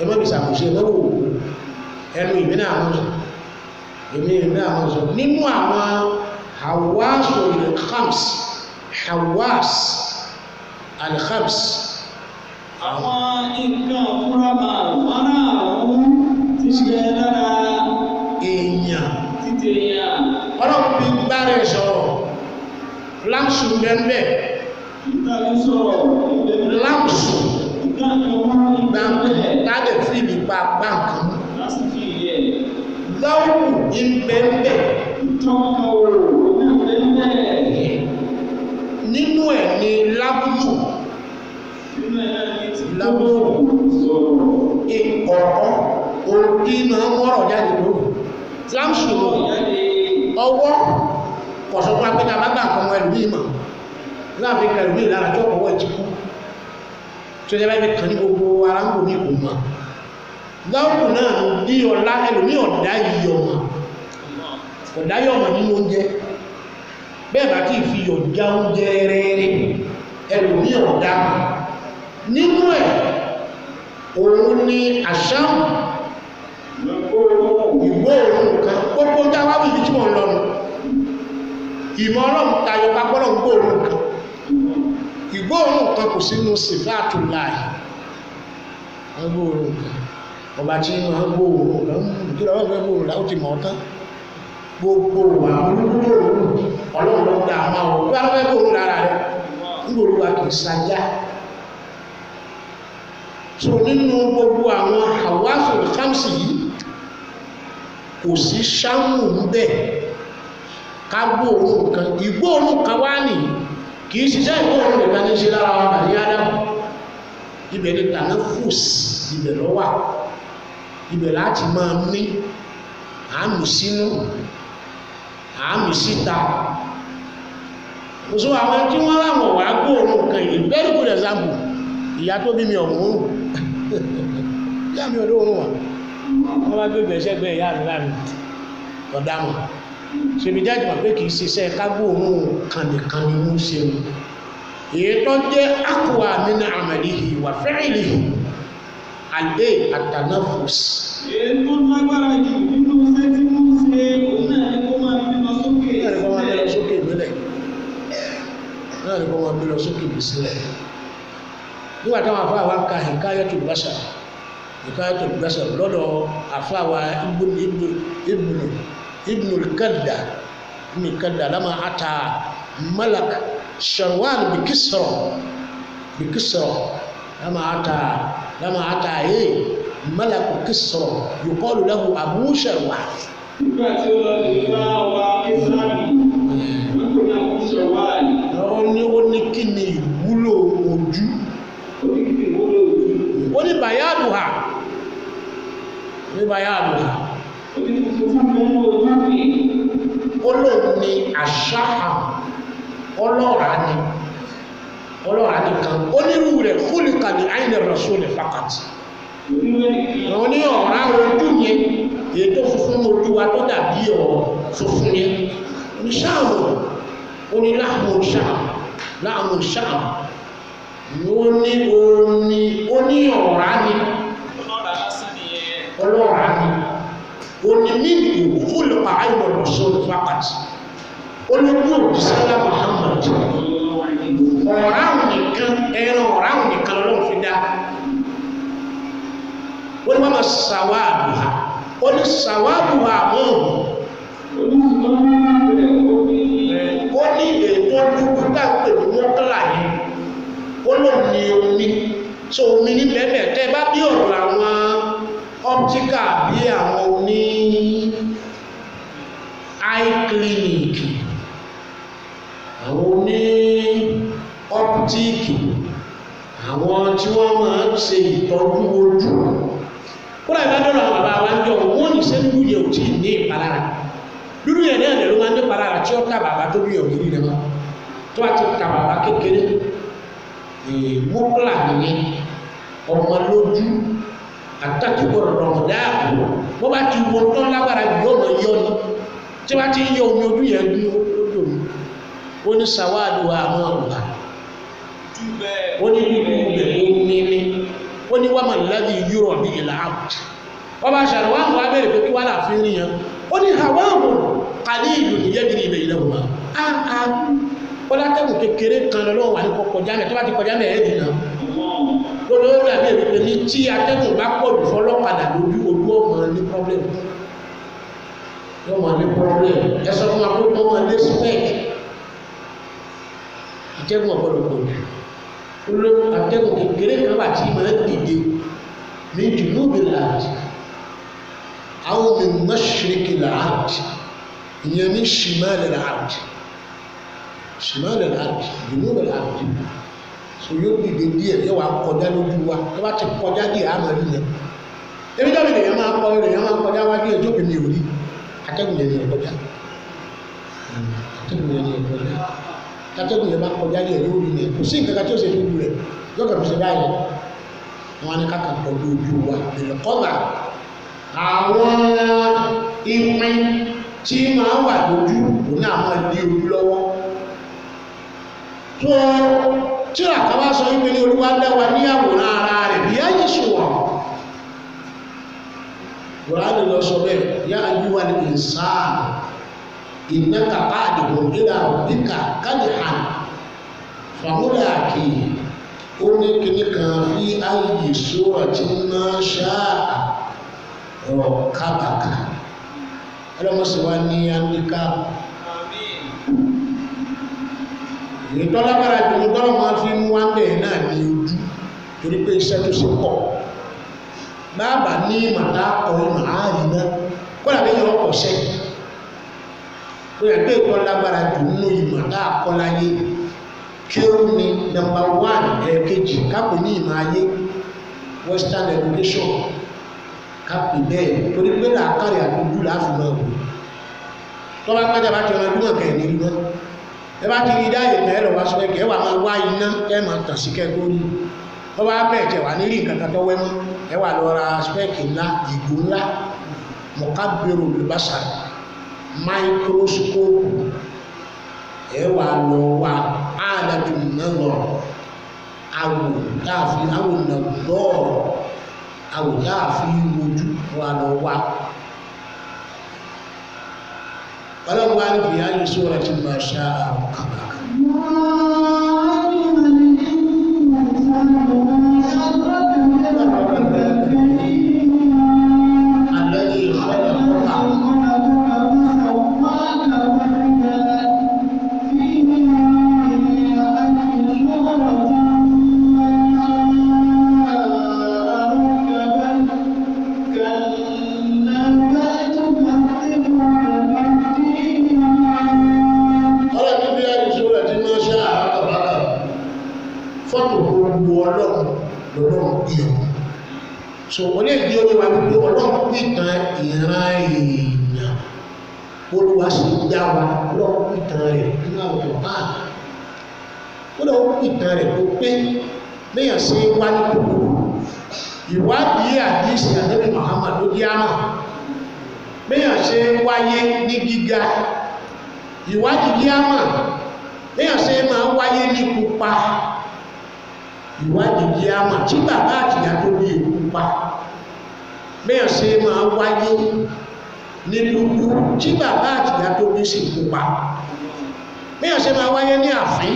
Ẹ má fi ṣàkóso, ẹ má wò ó. Ẹnu ìbí náà mọ̀ sọ. Èmi ìbí náà mọ̀ sọ. Nínú àwọn hawasul khams, hawas al-khams. Àwọn nǹkan fúnra márààrún ti ṣe lára èèyàn. Títí èèyàn. Ọlọ́run fi gbára ẹ̀ sọ̀rọ̀. Láǹsù bẹ́ẹ̀. Ìtàgé sọ̀rọ̀ ìbẹ̀rẹ̀. Láǹsù Ìgbà kan wá gbàǹkan ìbẹ̀rẹ̀. lábẹ́ fíìmù pa gbàǹkan mú. Lásìkò ìyẹ̀. Lọ́wù ìbẹ̀ǹbẹ̀. Ìtọ́ka òòrùn ìbẹ̀rẹ̀. Nínú ẹ̀ ni lábúlù. Nínú ẹ̀ náà ni ti Lábúlù. sọ̀rọ̀. Ọ̀rọ̀ òkè máa ń wọ́rọ̀ jáde lóru. Láǹsù lò Jáde. ọwọ́ kọ̀sọ̀ fún apẹ́ta bá gbà kan ẹlòmíì mọ̀. Láàfin kan ẹlòmíì lára tí ọkọ̀ ẹ̀ ti kú. Tí ó jẹ́ báyìí kan ní gbogbo ara ń bò ní kò mọ̀. Láwùjọ náà ní ọlá ẹlòmíì ọ̀dá iyọ̀ mọ̀. Ọ̀dá yọ̀ mọ̀ nínú oúnjẹ. Bẹ́ẹ̀ bá tí fi yọ̀ já oúnjẹ rẹ́rẹ́ ẹlòmíì ọ̀dá mọ̀. Nínú ẹ̀ òun ni àṣàmù ìgbóòórùn kan gbogbo jáwá wíbi tí wọ́n lọ́nu. Ìmọ̀ Ọlọ́run tayọ papọ́lọ̀ gbóòórùn kan. Ìgbóòórùn kan kò sínú sífáàtù láì. Wọ́n gbóòórùn kan. Ọba tí wọ́n gbóòórùn kan kí lọ́wọ́ fẹ́ gbóòórùn láwọn ti mọ̀ ọ́ tán. Gbogbo wà gbóòórùn Ọlọ́run ló dá àmọ́ ọ̀ kí wọ́n fẹ́ gbóòórùn lára rẹ̀. Ńgbòòrùn wa kì í sajá. So nínú gbogbo àwọn àwáṣọ khamsi yìí kò sí ṣámù ń bẹ̀ ká gbóòórùn kan. Ìgbóòórùn kan wá nì kì í ṣiṣẹ́ ìgbóòórùn nìkan ní ṣe lára wa bàní Ádámù. Ibẹ̀ ni tàná fùs, ibẹ̀ ló wà. Ibẹ̀ láti máa mí, àmì sínú, àmì síta. So àwọn tí wọ́n láwọn wà gbóòórùn kan yìí, very good example. Ìyá tó bí mi ọ̀mọ̀ òórùn. Ìyá mi ò lóòórùn wà. Wọ́n bá gbé ìgbésẹ̀ ìyá mi láàrin ọ̀dàmọ̀. Ṣèbí jáde mọ̀ pé kì í ṣiṣẹ́ kágbóòórùn kànìkan ni wọ́n ṣe mu. Èyí tó jẹ́ aqwa min amalihi wa fi'lihi àlẹ́ àtànáfùs. Èyí tó lágbára jù nínú iṣẹ́ tí wọ́n ṣe òun náà ni kó máa fi lọ sókè Náà ni kó máa gbé lọ sílẹ̀. sókè ìbílẹ̀. Náà ni kó máa gbé lọ sókè ìbísílẹ̀. Nígbà táwọn afáà wa ń ka Hikayatul Bashar, Hikayatul Bashar lọ́dọ̀ àfáà wa Ibnul Kadda, Ibnul Kadda lama ata Malak Sharwan bi Kisra, bi Kisra lama ata Malak Kisra yuqalu lahu Abu Sharwan. Nígbà tí ó lọ lè bá wa Kísárì, wọ́n kò ní àwọn Ṣọ̀wáàlì. Ó ní kí ni ìwúlò ojú? Ó ní kí ni ìwúlò ojú? Ó ní bayaduha, ní bayaduha. Ó ní funfun tí mo ń wo ojú mi. Ó lóun ní àṣàhà ọlọ́ràá ni, ọlọ́ràá nìkan. Onírú rẹ̀ khuliqa li ayni rasuli faqat. Onírú ẹnìkan. Àwọn ní ọ̀rá ojú yẹn, èyí tó funfun ní ojú wa tó dàbí ọ̀rọ̀ funfun yẹn. Ní sáàmù, ó ní láàmú sáàmù, láàmú sáàmù. Ó ní omi, ó ní ọ̀rá ni. Ọlọ́ràá lásán nìyẹn. Ọlọ́ràá ni. Ó ní mílíọ̀nù khuliqa ayni rasuli faqat. Olójú òjíṣẹ́ Muhammad. Ọ̀rá nìkan, ẹran ọ̀rá nìkan lọ́lọ́run fi dá. Ó ní wọ́n máa sàwáàbùhà. Ó ní sàwáàbùhà mọ́. Ó ní ètò dúdú tá à ń pè ní mọ́kànlá yẹn. Ó lóun ní omi. So omi ní bẹ́ẹ̀ tẹ́ bá bí ọ̀rọ̀ àwọn optical bí àwọn oní eye clinic, àwọn oní optic, àwọn tí wọ́n máa ń ṣe ìtọ́jú ojú. Kódà ìbádọ́rọ̀ àwọn bàbá wa ń jọ wọ́n ní ṣé dúdú yẹn ò tí ì ní ìpalára. Dúdú yẹn náà ló máa ń ní ìpalára tí ó ta bàbá tó bí ògiri rẹ̀ mọ́. Tó bá ti ta bàbá kékeré, mọ́kànlá nìyẹn, ọmọ lójú, àtàkùn rọ̀mọ̀dáàbò. Bó bá ti wo tán lágbára jù yóò mọ̀ yọ ni. Tí bá ti ń yọ omi ojú yẹn ní Ó ní sàwádìí wa àmọ́ ọ̀gbà. Ó ní dúdú bẹ̀ ó mímí. Ó ní wàmà lẹ́bí yúrọ̀ bí ìlà àbùtù. Ọba ṣàlùwàmù wa bẹ̀rẹ̀ pé kí wàá láàfin rí yẹn. Ó ní hàwáàmù kàlí ìlú nìyẹ́bìrì ibẹ̀ ilẹ̀ wò. Ó látẹ̀kùn kékeré kan lọ́wọ́ wà ní kọjá mẹ́ tó bá ti kọjá mẹ́ ẹ̀ dìnnà. Lórí ó dàbí èmi pé ní tí atẹ́gùn bá pọ̀ jù fọlọ́padà lójú ojú ọmọ ní problem. Yóò máa ní problem. Ẹ sọ fún wa pé wọ́n máa ní spec. Atẹ́gùn ọ̀gbọ́dọ̀ pọ̀ jù. Olú atẹ́gùn kékeré kan wà tí máa ń dìde ní jùlúbì làájì. Àwọn mi mashriqi làájì. Ìyẹn ní shimali làájì. Shimali làájì, jùlúbì làájì. So yóò dìde díẹ̀ yóò wá kọjá lójú wa. Tó bá ti kọjá díẹ̀ á máa rí yẹn. Ebi jáde lèèyàn máa kọ lèèyàn máa kọjá wájú ẹ̀ jókòó mi ò rí. Atẹ́gùn yẹn ni ẹ̀ kọjá. Atẹ́gùn yẹn ni ẹ̀ kọjá. Atẹ́gùn yẹn bá kọjá díẹ̀ yóò rí yẹn. Kò sí nǹkan kan tí ó ṣe lójú rẹ̀. Yóò kàn fi ṣe báyìí. Wọ́n á ní káka tọ́jú ojú wa. Lè kọ́gbà. Àwọn ìpín tí máa wà lójú òun náà máa di ojú lọ́wọ́. Tó tí àkàwá sọ wípé ní Olúwa dá wa ní àwòrán ara rẹ̀ bí ayé sùwọ̀n. Kùránì lọ sọ bẹ́ẹ̀, yá ayúwa ní ìsáàmù, innaka qadihun ila rabbika kadhan, famulaqi, ó ní kíní kan fi ayyi suratin ma sha'a rakabaka. Ọlọ́mọsí wa ní handicap. Ìtọ́lágbára jùlọ tọ́lọ́ máa fi mú wá bẹ́ẹ̀ náà ní ojú, torí pé iṣẹ́ tó ṣe pọ̀. Bàbá ní màtá kọ ìmọ̀ ààrin náà, kọ́lá bí yọ ọkọ̀ ṣẹ́. Ó yẹ pé ìtọ́lágbára jù nínú ìmọ̀ tá a kọ́ láyé. Kí ó ní nọ́mbà 1 ẹ̀ẹ̀kejì kápẹ́ ní ìmọ̀ ayé, Western education kápẹ́ bẹ́ẹ̀, torí pé làákàrẹ̀ àdójú láàfin máa wò. Tọ́ba pẹ́jà bá ti ọ̀nà ìdúmọ̀ kẹ̀ ní rí náà. Ẹ bá ti rí dáyè mẹ́ lọ wá sọ́kẹ́ ẹ wà máa wá iná ẹ máa tàn sí kẹ́ tó rí. Wọ́n bá bẹ̀ẹ̀ tẹ̀ wà nírí nǹkan kan tó wẹ́ mọ́. Ẹ wà lọ ra spẹ́ẹ̀kì ńlá, ìgò ńlá, mọ̀kábírò lùbásà, máikróskópù. Ẹ wà lọ wá àlàjù náà lọ. Àwò táàfin àwò nà lọ́ọ̀rọ̀. Àwò táàfin wojú wà lọ wá. Ọlọ́run wá ní fìyà yìí sóra tí máa ṣá àwọn kàbàkà. Àlẹ́ ìkọlẹ̀ kọ́kà. Ọlọ́run ní fìyà yìí sóra tí máa ṣá àwọn kàbàkà. Fọ́tò gbogbo ọlọ́run lọ́lọ́run bí ọ. So wọ́n lè di orí wa wípé ọlọ́run pìtàn ìran èèyàn. Olúwa sì dá wa, ọlọ́run pìtàn rẹ̀ nínú àwùjọ náà. Ó lọ́wọ́ pìtàn rẹ̀ tó pé léèyàn ṣe wá ní kúkúrú. Ìwádìí àdìsí Ànábì Muhammad ló jẹ́ àmà. Léèyàn ṣe wáyé ní gíga. Ìwádìí jẹ́ àmà. Léèyàn ṣe máa wáyé ní pupa. Ìwádìí jẹ́ àmà tí bàbá àtìyá tó bí pupa. Léèyàn ṣe máa wáyé ní dúdú tí bàbá àtìyá tó bí sì pupa. Léèyàn ṣe máa wáyé ní àfín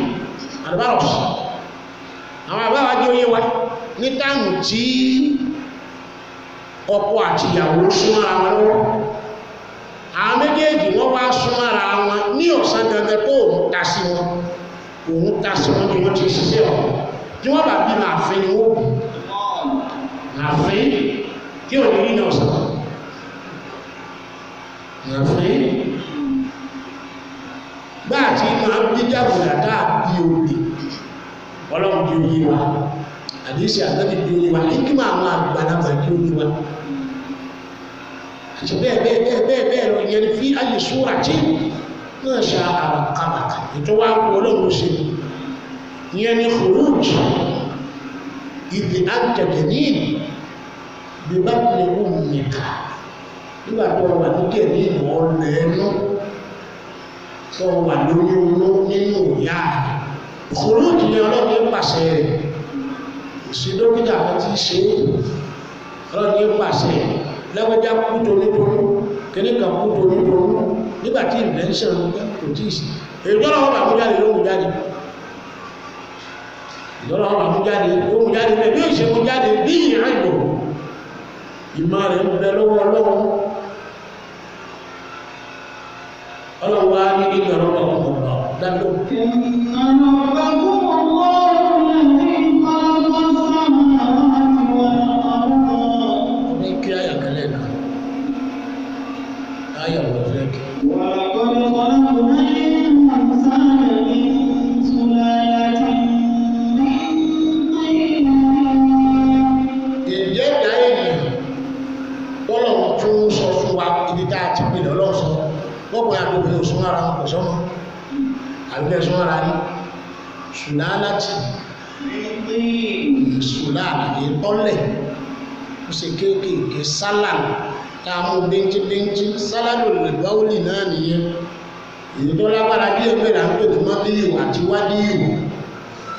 àdúbàrọ̀sì. Àwọn àbáwá jẹ́ oyé wa ní táàmù tí ọkọ àti ìyàwó súnmọ́ra wọn lọ́wọ́. Àwọn méjèèjì wọ́n wá súnmọ́ra wọn ní ọ̀sán gangan tó òun ta sí wọn. Òun ta sí wọn bí wọ́n ti ṣiṣẹ́ ọ̀. Tí wọ́n bá bí màáfin ni wọ́n bí. Màáfin tí ò ní rí ní ọ̀sán. Màáfin. Gbá àti máa bí jàgùdà tá a bí obì. Ọlọ́run di oyé wa. Àdìsí ànábì di oyé wa. Hikima àwọn àgbàlagbà di oyé wa. Àti bẹ́ẹ̀ bẹ́ẹ̀ bẹ́ẹ̀ bẹ́ẹ̀ bẹ́ẹ̀ lọ ìyẹn ni fi ayé súra tí náà ṣe àwọn kàbàkà. Ètò wa wọ ọlọ́run ṣe. Ìyẹn ni khuruj ìdí àtẹ̀tẹ̀ ní bí bá ní ummika. Nígbà tó wà ní kẹ̀mí ìwọ̀n lẹ́nu tó wà lórí inú nínú Kòrúùtù ni ọlọ́run ní pàṣẹ rẹ̀. Kò sí dókítà kan tí í ṣe é. Ọlọ́run ní pàṣẹ rẹ̀. Lẹ́gbẹ́já kú tonítoní, kíní kan kú tonítoní. Nígbà tí invention kò tí ì sí. Èyí tó lọ́wọ́ bàmú jáde ló mú jáde. Ìdọ́lọ́wọ́ bàmú jáde ló mú jáde bẹ́ẹ̀ bí ó ṣe mú jáde bí ìrìn ìbò. Ìmọ̀ rẹ̀ ń bẹ lọ́wọ́ ọlọ́run. Ọlọ́run wá ní nínú ọ̀rọ̀ ọkùnrin ọ̀rọ̀ dáńdó. إن ربكم الله الذي خلق السماوات والأرض Ní kí àyà kẹlẹ̀ náà. Àyà wọ̀ fẹ́ kí. ولقد خلقنا الإنسان من سلالة من طين. Ìjẹ́ ìdá ènìyàn tọ́lọ́run tún sọ fún wa ibi tá a ti pinnu ọlọ́run sọ wọ́n pè àgbègbè òsùn ara wọn kò sọ́mọ́ àgbẹ̀ sún ara ní sùlá láti من طين. sùlá ìtọ́lẹ̀ ó ṣe kéékèèké sálàlù tá a mú bíntíbíntí sálàlù lè báwùlì náà nìyẹn èyí tó lágbára díẹ̀ bẹ́ẹ̀ là ń pè ní mọ́bíyù àti wádìíyù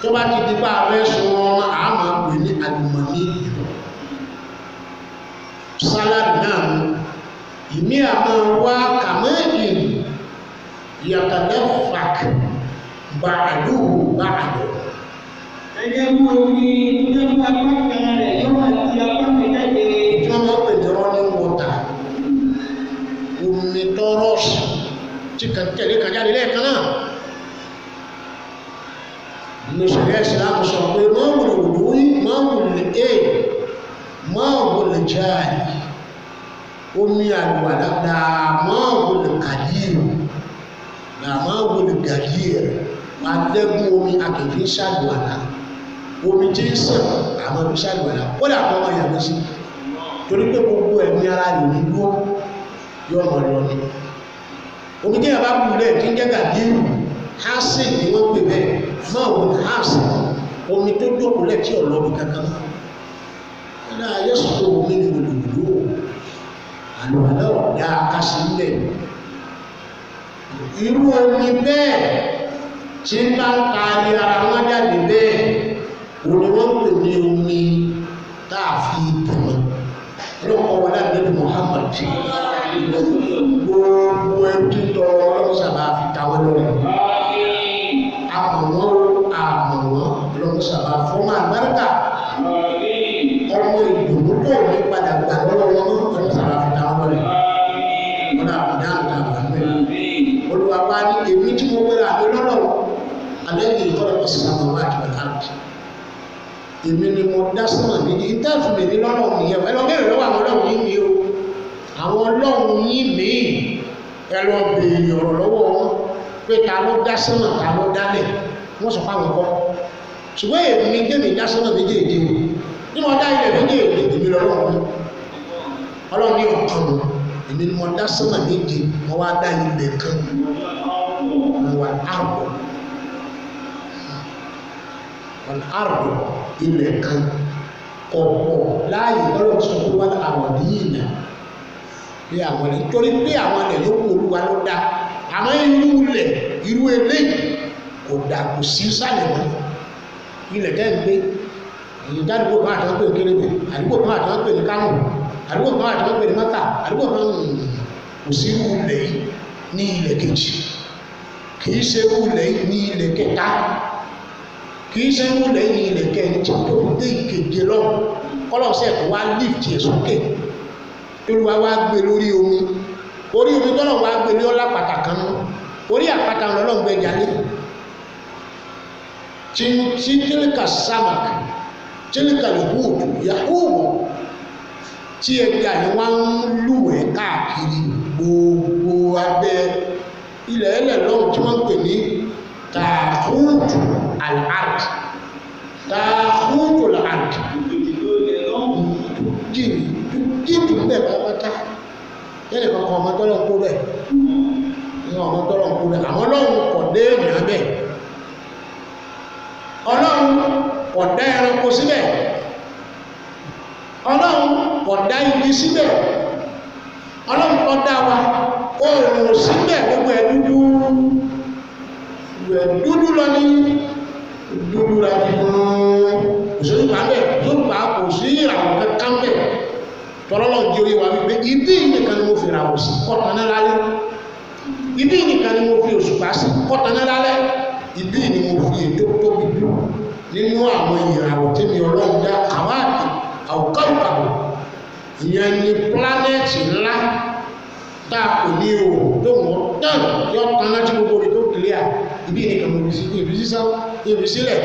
tó bá ti di pa abẹ́ sun ọmọ àmọ́ pè ní àlùmọ́nì sálàlù náà mú ìmí àmọ́ wá kàmẹ́ẹ̀dì yàtàdẹ́ fàk bàdúhù bàdú. Gẹ́gẹ́ bí omi tó jẹ́ pé apá kan rẹ̀ yóò máa ti apá kan jáde. Tí wọ́n máa ń pè ní running water, omi tọrọsì tí kan tẹ̀lé kan jáde lẹ́ẹ̀kan náà. Nùsùlùmí ìsìlámù sọ pé máa wùlò wùlò máa wùlò é máa wùlò jáì omi àlùwàlá dáa máa wùlò kàdíìrù dáa máa wùlò gàdíìrù adẹ́gùn omi akẹ́kẹ́ ṣàlùwàlá omi tí ń sàn àmọ́ fi ṣàlùwàlá kódà kọ́ ọmọ yàgbẹ́ sí torí pé gbogbo ẹ̀mí ara rẹ̀ ní dúró yóò mọ̀ lọ ni omi tí yàrá bù lẹ̀ tí ń jẹ́ gàdíìrù hásìn ni wọ́n pè bẹ́ẹ̀ máa wò ní hásìn omi tó jókòó lẹ̀ tí ọ̀lọ́bi kankan mọ́ ẹ̀dá yẹ́sùn omi ni wòlòwòlò àlùwàlá ọ̀dà kásìlẹ̀ irú omi bẹ́ẹ̀ tí ń bá ń taari ara wọn jáde bẹ́ẹ̀ òun ni wọ́n pè ní omi tá a fi bùnà ọlọ́kọ̀ wọn láti lẹ́nu Muhammad gbogbo ẹni tí ń tọrọ ọlọ́run sábà fi ta wọn lọ́rẹ àmọ̀ wọn àmọ̀ wọn ọlọ́run sábà fọmọ àgbàrúkà ọmọ ìdùnnú tó ní padà gbà lọ́wọ́ wọn ọlọ́run sábà fi ta wọn lọ́rẹ wọn náà fi dáhùn tá a bá ń bẹ̀rẹ̀ olúwa wa ní èmi tí mo gbéra àmì lọ́lọ́run alẹ́ yìí kọ́ lọ́kọ̀ sí àwọn ọmọ àti ọ̀tá èmi ni mo dá sọ́nà méjì ìtẹ́fù mi ní lọ́lọ́run nìyẹn ẹ lọ bẹ̀rẹ̀ lọ́wọ́ àwọn ọlọ́run yìí mi o àwọn ọlọ́run yìí mi ẹ lọ bèèrè ọ̀rọ̀ lọ́wọ́ wọn pé ta ló dá sọ́nà ta ló dálẹ̀ wọ́n sọ fáwọn kọ́ ṣùgbọ́n èmi gbẹ̀mí dá sọ́nà méjèèjì o ní mo dá ilẹ̀ méjèèjì èmi lọ́lọ́run ọlọ́run ní ọ̀kan o èmi ni mo dá sọ́nà méje mo wá dá ilẹ̀ kan mo wà áàbọ̀ wọn àrùn ilẹ̀ kan ọ̀pọ̀ láàyè ọlọ́run sọ pé wọ́n àwọn níyìnà pé àwọn ilẹ̀ torí pé àwọn ilẹ̀ yóò kó olúwa ló dá àmọ́ irú ilẹ̀ irú eléyìí kò dà kò sí sálẹ̀ mọ́ ilẹ̀ tẹ́ ń gbé èyí dádúgbò kan àti wọn pè ní kérébé àdúgbò kan àti wọn pè ní kánò àdúgbò kan àti wọn pè ní mọ́tà àdúgbò kan kò sí irú ilẹ̀ yìí ní ilẹ̀ kejì kì í ṣe irú ilẹ̀ yìí ní ilẹ̀ kẹta kì í ṣe irú ilẹ̀ yìí ní ilẹ̀ kẹrin tí tó fi dé ìkeje lọ́wọ́ kọ́lọ́sẹ̀ tó wá lift ẹ̀ sókè olúwa wá gbé lórí omi orí omi tọ́lọ̀ wá gbé lé ọlá pàtà kan nú orí àpáta lọ́lọ́run gbé jalè tí tílíkà samak tílíkà lùhùdù yahubu tí ẹja yìí wá ń lúwẹ̀ẹ́ káàkiri gbogbo abẹ́ ilẹ̀ ẹlẹ̀ lọ́hùn tí wọ́n ń pè ní tàhútù al-ard tàhútù al-ard jìnnì jìnnì bẹ́ẹ̀ pátápátá yẹ́nì kankan ọmọ tọ́lọ̀ ń kó bẹ́ẹ̀ ní ọmọ tọ́lọ̀ ń kó bẹ́ẹ̀ àmọ́ ọlọ́run kò dé ènìyàn bẹ́ẹ̀ ọlọ́run kò dá ẹranko síbẹ̀ ọlọ́run kò dá igi síbẹ̀ ọlọ́run kò dá wa oòrùn síbẹ̀ gbogbo ẹ̀ dúdú gbogbo ẹ̀ dúdú lọ ní Dúdú ra ti gan-an. Òṣèlú bẹ́ẹ̀ tó gbà kò sí ìràwọ̀ kankan bẹ́ẹ̀. Tọ́lọ́lọ́ di orí wa wípé ibi nìkan ni mo fi ìràwọ̀ sí kọ́taná lálẹ́. Ibi nìkan ni mo fi òṣùpá sí kọ́taná lálẹ́. Ibi ni mo fi ètò tóbi jù nínú àwọn ìràwọ̀ tí mi Ọlọ́run dá kàwáàkì àwòkáwòkáwò. Ìyẹn ni pílánẹ́ẹ̀tì ńlá tá a kò ní o tó wọ́n tán yọ tán láti gbogbo rẹ̀ tó kìlíà. Ibi nìkan mo fi sí ibi sísá ibi sílẹ̀.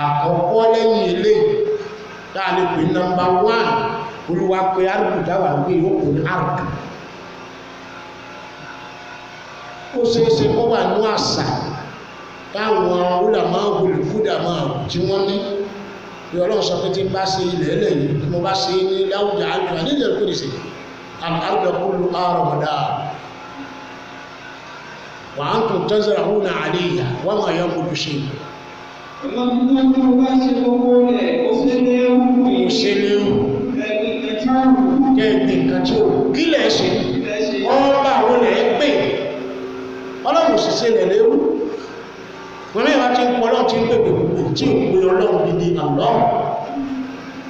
Àkọ́kọ́ lẹ́yìn eléyìí tá a lè pè ní nọ́mbà 1, Olúwa pé arúgbó táwa gbé yòókù ní arúgbó. Ó ṣeéṣe kó wà ní àṣà táwọn olùdámọ̀ olùkúdàmọ̀ tí wọ́n ní bí Ọlọ́run sọ pé tí n bá ṣe ilẹ̀ ẹlẹ́yìn tí mo bá ṣe ní láwùjọ àjọ àníjẹ̀ kò lè ṣe àrùdà kúlù àrọ̀mọ̀dá wà á tún tẹ́sán àwọn àléyà wọ́n máa yọ ọmọdé ṣe. Ọlọ́run tó bá ṣe gbogbo rẹ̀ ó ṣe léwu. Ó ṣe léwu. Kẹ́ẹ̀gbìn nǹkan tí ó kí lẹ̀ ṣe ọba àwọn lẹ̀ pè Ọlọ́run sì ṣe lẹ̀ léwu. Wọn náà ti ń pọ Ọlọ́run tí ń pèpè pèpè tí ò pe Ọlọ́run gidi àlọ́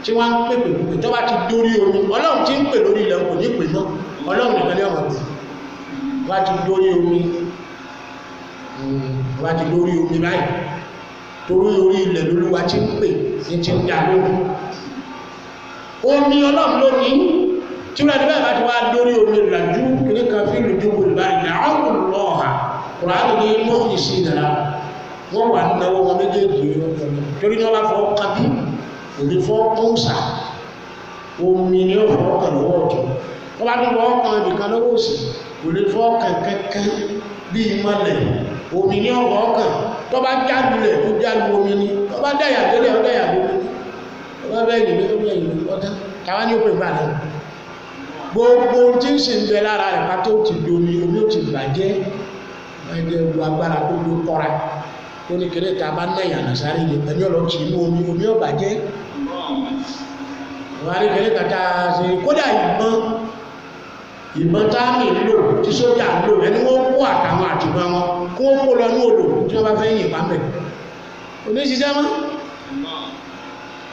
tí wọ́n ń pèpè pèpè tó bá ti dórí omi Ọlọ́run tí ń pè lórí ilẹ̀ kò ní pè mọ́ Ọlọ́run nìkan ní ọmọ pè. Wọ́n ti dórí omi, wọ́n ti dórí omi báyìí torí orí ilẹ̀ lolúwa tí ń pè ní ti ń dá lóhùn. Omi Ọlọ́run lónìí tí wọ́n ti bẹ́ẹ̀ bá ti wá dórí omi làjú kìíní kan fi lùjú olùbárí làwọn lọ́ọ̀hà kùránì ní mọ́ọ̀nì sí ìdára wọ́n wà náwó wọn méjèèjì torí ní wọ́n bá fọ́ kábí òní fọ́ kọ́ńsà omi ni ó fọ́ kàn lọ́wọ́ ọ̀tún wọ́n bá tún fọ́ kàn ibìkan lọ́wọ́ òsì òní fọ́ kàn kankan bí ìmọ̀lẹ̀ omi ni ó fọ́ kàn tó bá jálulẹ̀ ó jálu omi ni tó bá dáyà délẹ̀ ó dáyà lómi ni tó bá bẹ́ẹ̀ yìí ó bẹ́ẹ̀ yìí ọ̀tá táwa ní ó pè gbà náà gbogbo tí ń sì ń bẹ lára rẹ̀ pátó ti di omi omi ó ti bàjẹ́ ẹ̀jẹ̀ lu agbára tó ló kọ́ra tó ní kéré tá a bá náà yànnà sáré ni ẹni ọ̀rọ̀ tì inú omi omi ó bàjẹ́ wọn á ní kéré kàtà ṣe kódà ìbọn ìbọn táàmì lò tí sójà lò ẹni wọn kó àtàwọn àtìmọ́ wọn kó wọn kó lọ ní odò tí wọn bá fẹ́ yìn pamẹ́ oníṣiṣẹ́ mọ́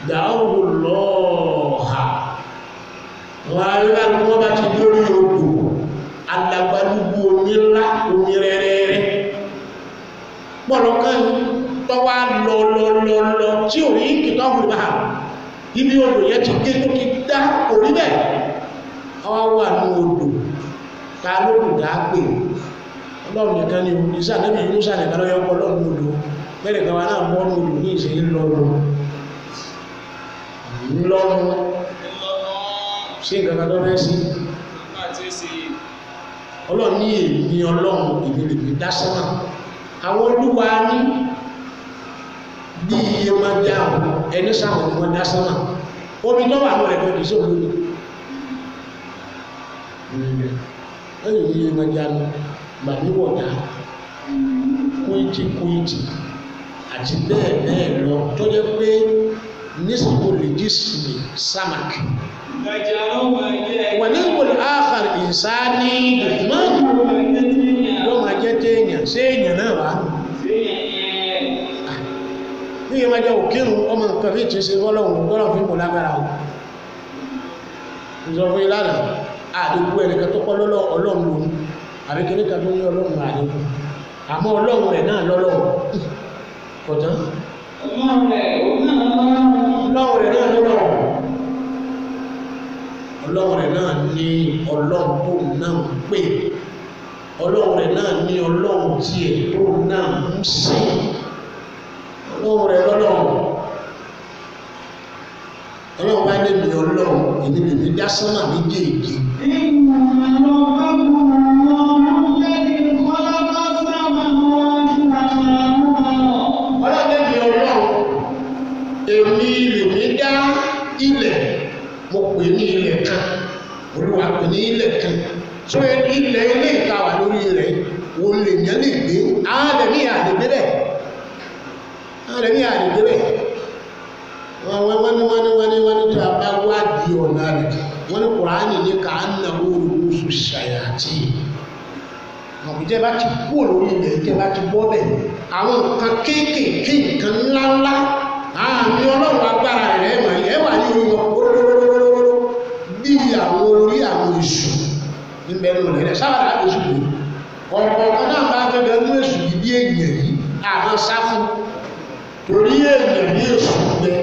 dàáwò lọ́ọ̀ha wọn á rí báyìí wọn bá ti lórí odò alagbalúgbú omi ńlá omi rẹ́rẹ́rẹ́ pọ̀lọ́kàn tọ́wá lọ lọ lọ lọ tí ò ní kìtọ́ ọ̀hún bá ibi odò yẹn ti gé tó ti dá orí bẹ́ẹ̀ àwa wà ní odò ta ló kù dá pè Ọlọ́run nìkan ni ìsà níbi Yúnúsà nìkan lọ́yọ́ pọ̀ lọ́run odò bẹ́ẹ̀ kan wà náà bọ́ ní odò ní ìsìn ńlọrun ńlọrun sí nǹkan kan tó fẹ́ sí Ọlọ́run ní èmi Ọlọ́run èmi lèmi dá sánmà àwọn olúwa ní bí iye máa dá àwọn ẹni sáwọn ni wọ́n dá sánmà omi tó wà lórí ẹ̀fọ́ kìí sóòlù ní lẹ́yìn iye máa dá ní màmí wọ̀dà kúìtì kúìtì àti bẹ́ẹ̀ bẹ́ẹ̀ lọ tó jẹ́ pé nísìkò lè jí sùnì samak wà ní ìwòlè áhàr ìsáni dùkúmọ́nù yóò máa jẹ́ téèyàn sí èèyàn náà wà ní ìyẹn máa jẹ́ òkírun ọmọ nǹkan fi ti ṣe fọ́lọ́hun gbọ́dọ̀ fi mọ̀ lágbára o ìsọ fún ìlànà àdínkù ẹnìkan tó kọ́ lọ́lọ́ ọlọ́run lòun àbí kí nìkan tó ní ọlọ́run àdínkù àmọ́ ọlọ́run rẹ̀ náà lọ́lọ́run kò tán ọlọ́run rẹ̀ náà lọ́lọ́run ọlọ́run rẹ̀ náà ní ọlọ́run tó náà ń pè ọlọ́run rẹ̀ náà ní ọlọ́run tiẹ̀ tó náà ń sìn ọlọ́run rẹ̀ lọ́lọ́run ọlọ́run bá lé mi ọlọ́run èmi lè mi dá sánmà méjèèjì. Ọlọ́run lé mi ọlọ́run èmi lè mi dá ilẹ̀ mo pè ní ilẹ̀ kan Olúwa pè ní ilẹ̀ kan tó ilẹ̀ ilé ìta wà lórí rẹ̀ wo lè yẹn lè gbé ààrẹ ní àdègbé bẹ́ẹ̀ ààrẹ ní àdègbé bẹ́ẹ̀ wọ́n ní wọ́n ní wọ́n ní wọ́n ní tó a bá wádìí ọ̀nà rẹ̀ wọ́n ní Kùránì ní ká nà oṣù ṣàyàtì àkùjẹ́ bá ti kú lórí ilẹ̀ tẹ́ bá ti bọ́ bẹ̀ Àwọn nǹkan kéékèèké, nǹkan ńláńlá, àmì ọlọ́run agbára rẹ̀ ẹ̀wà ẹ̀wà ní orí wọn kóróróróróró bí àwọn orí àwọn èṣù níbẹ̀ nù rẹ̀ sábà láti èṣù lè ọ̀pọ̀ kan náà bá fẹ́ bẹ́ẹ̀ mú èṣù yìí bí èèyàn yìí àwọn sá fún torí èèyàn ní èṣù bẹ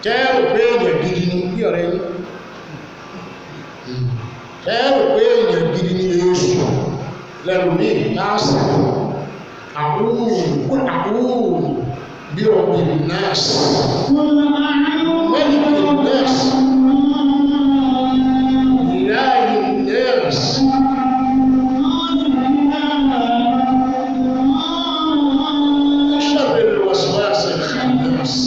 jẹ́ òpé èèyàn gidi ni bí ọ̀rẹ́ yín jẹ́ òpé èèyàn gidi ni èṣù lẹ́nu ní ìdásí àwùrù bí ọ̀gbìn nọ́ọ̀sì mẹ́lìkì nọ́ọ̀sì ìláyì nọ́ọ̀sì ṣọ́bìrì wàsíwàsí nọ́ọ̀sì.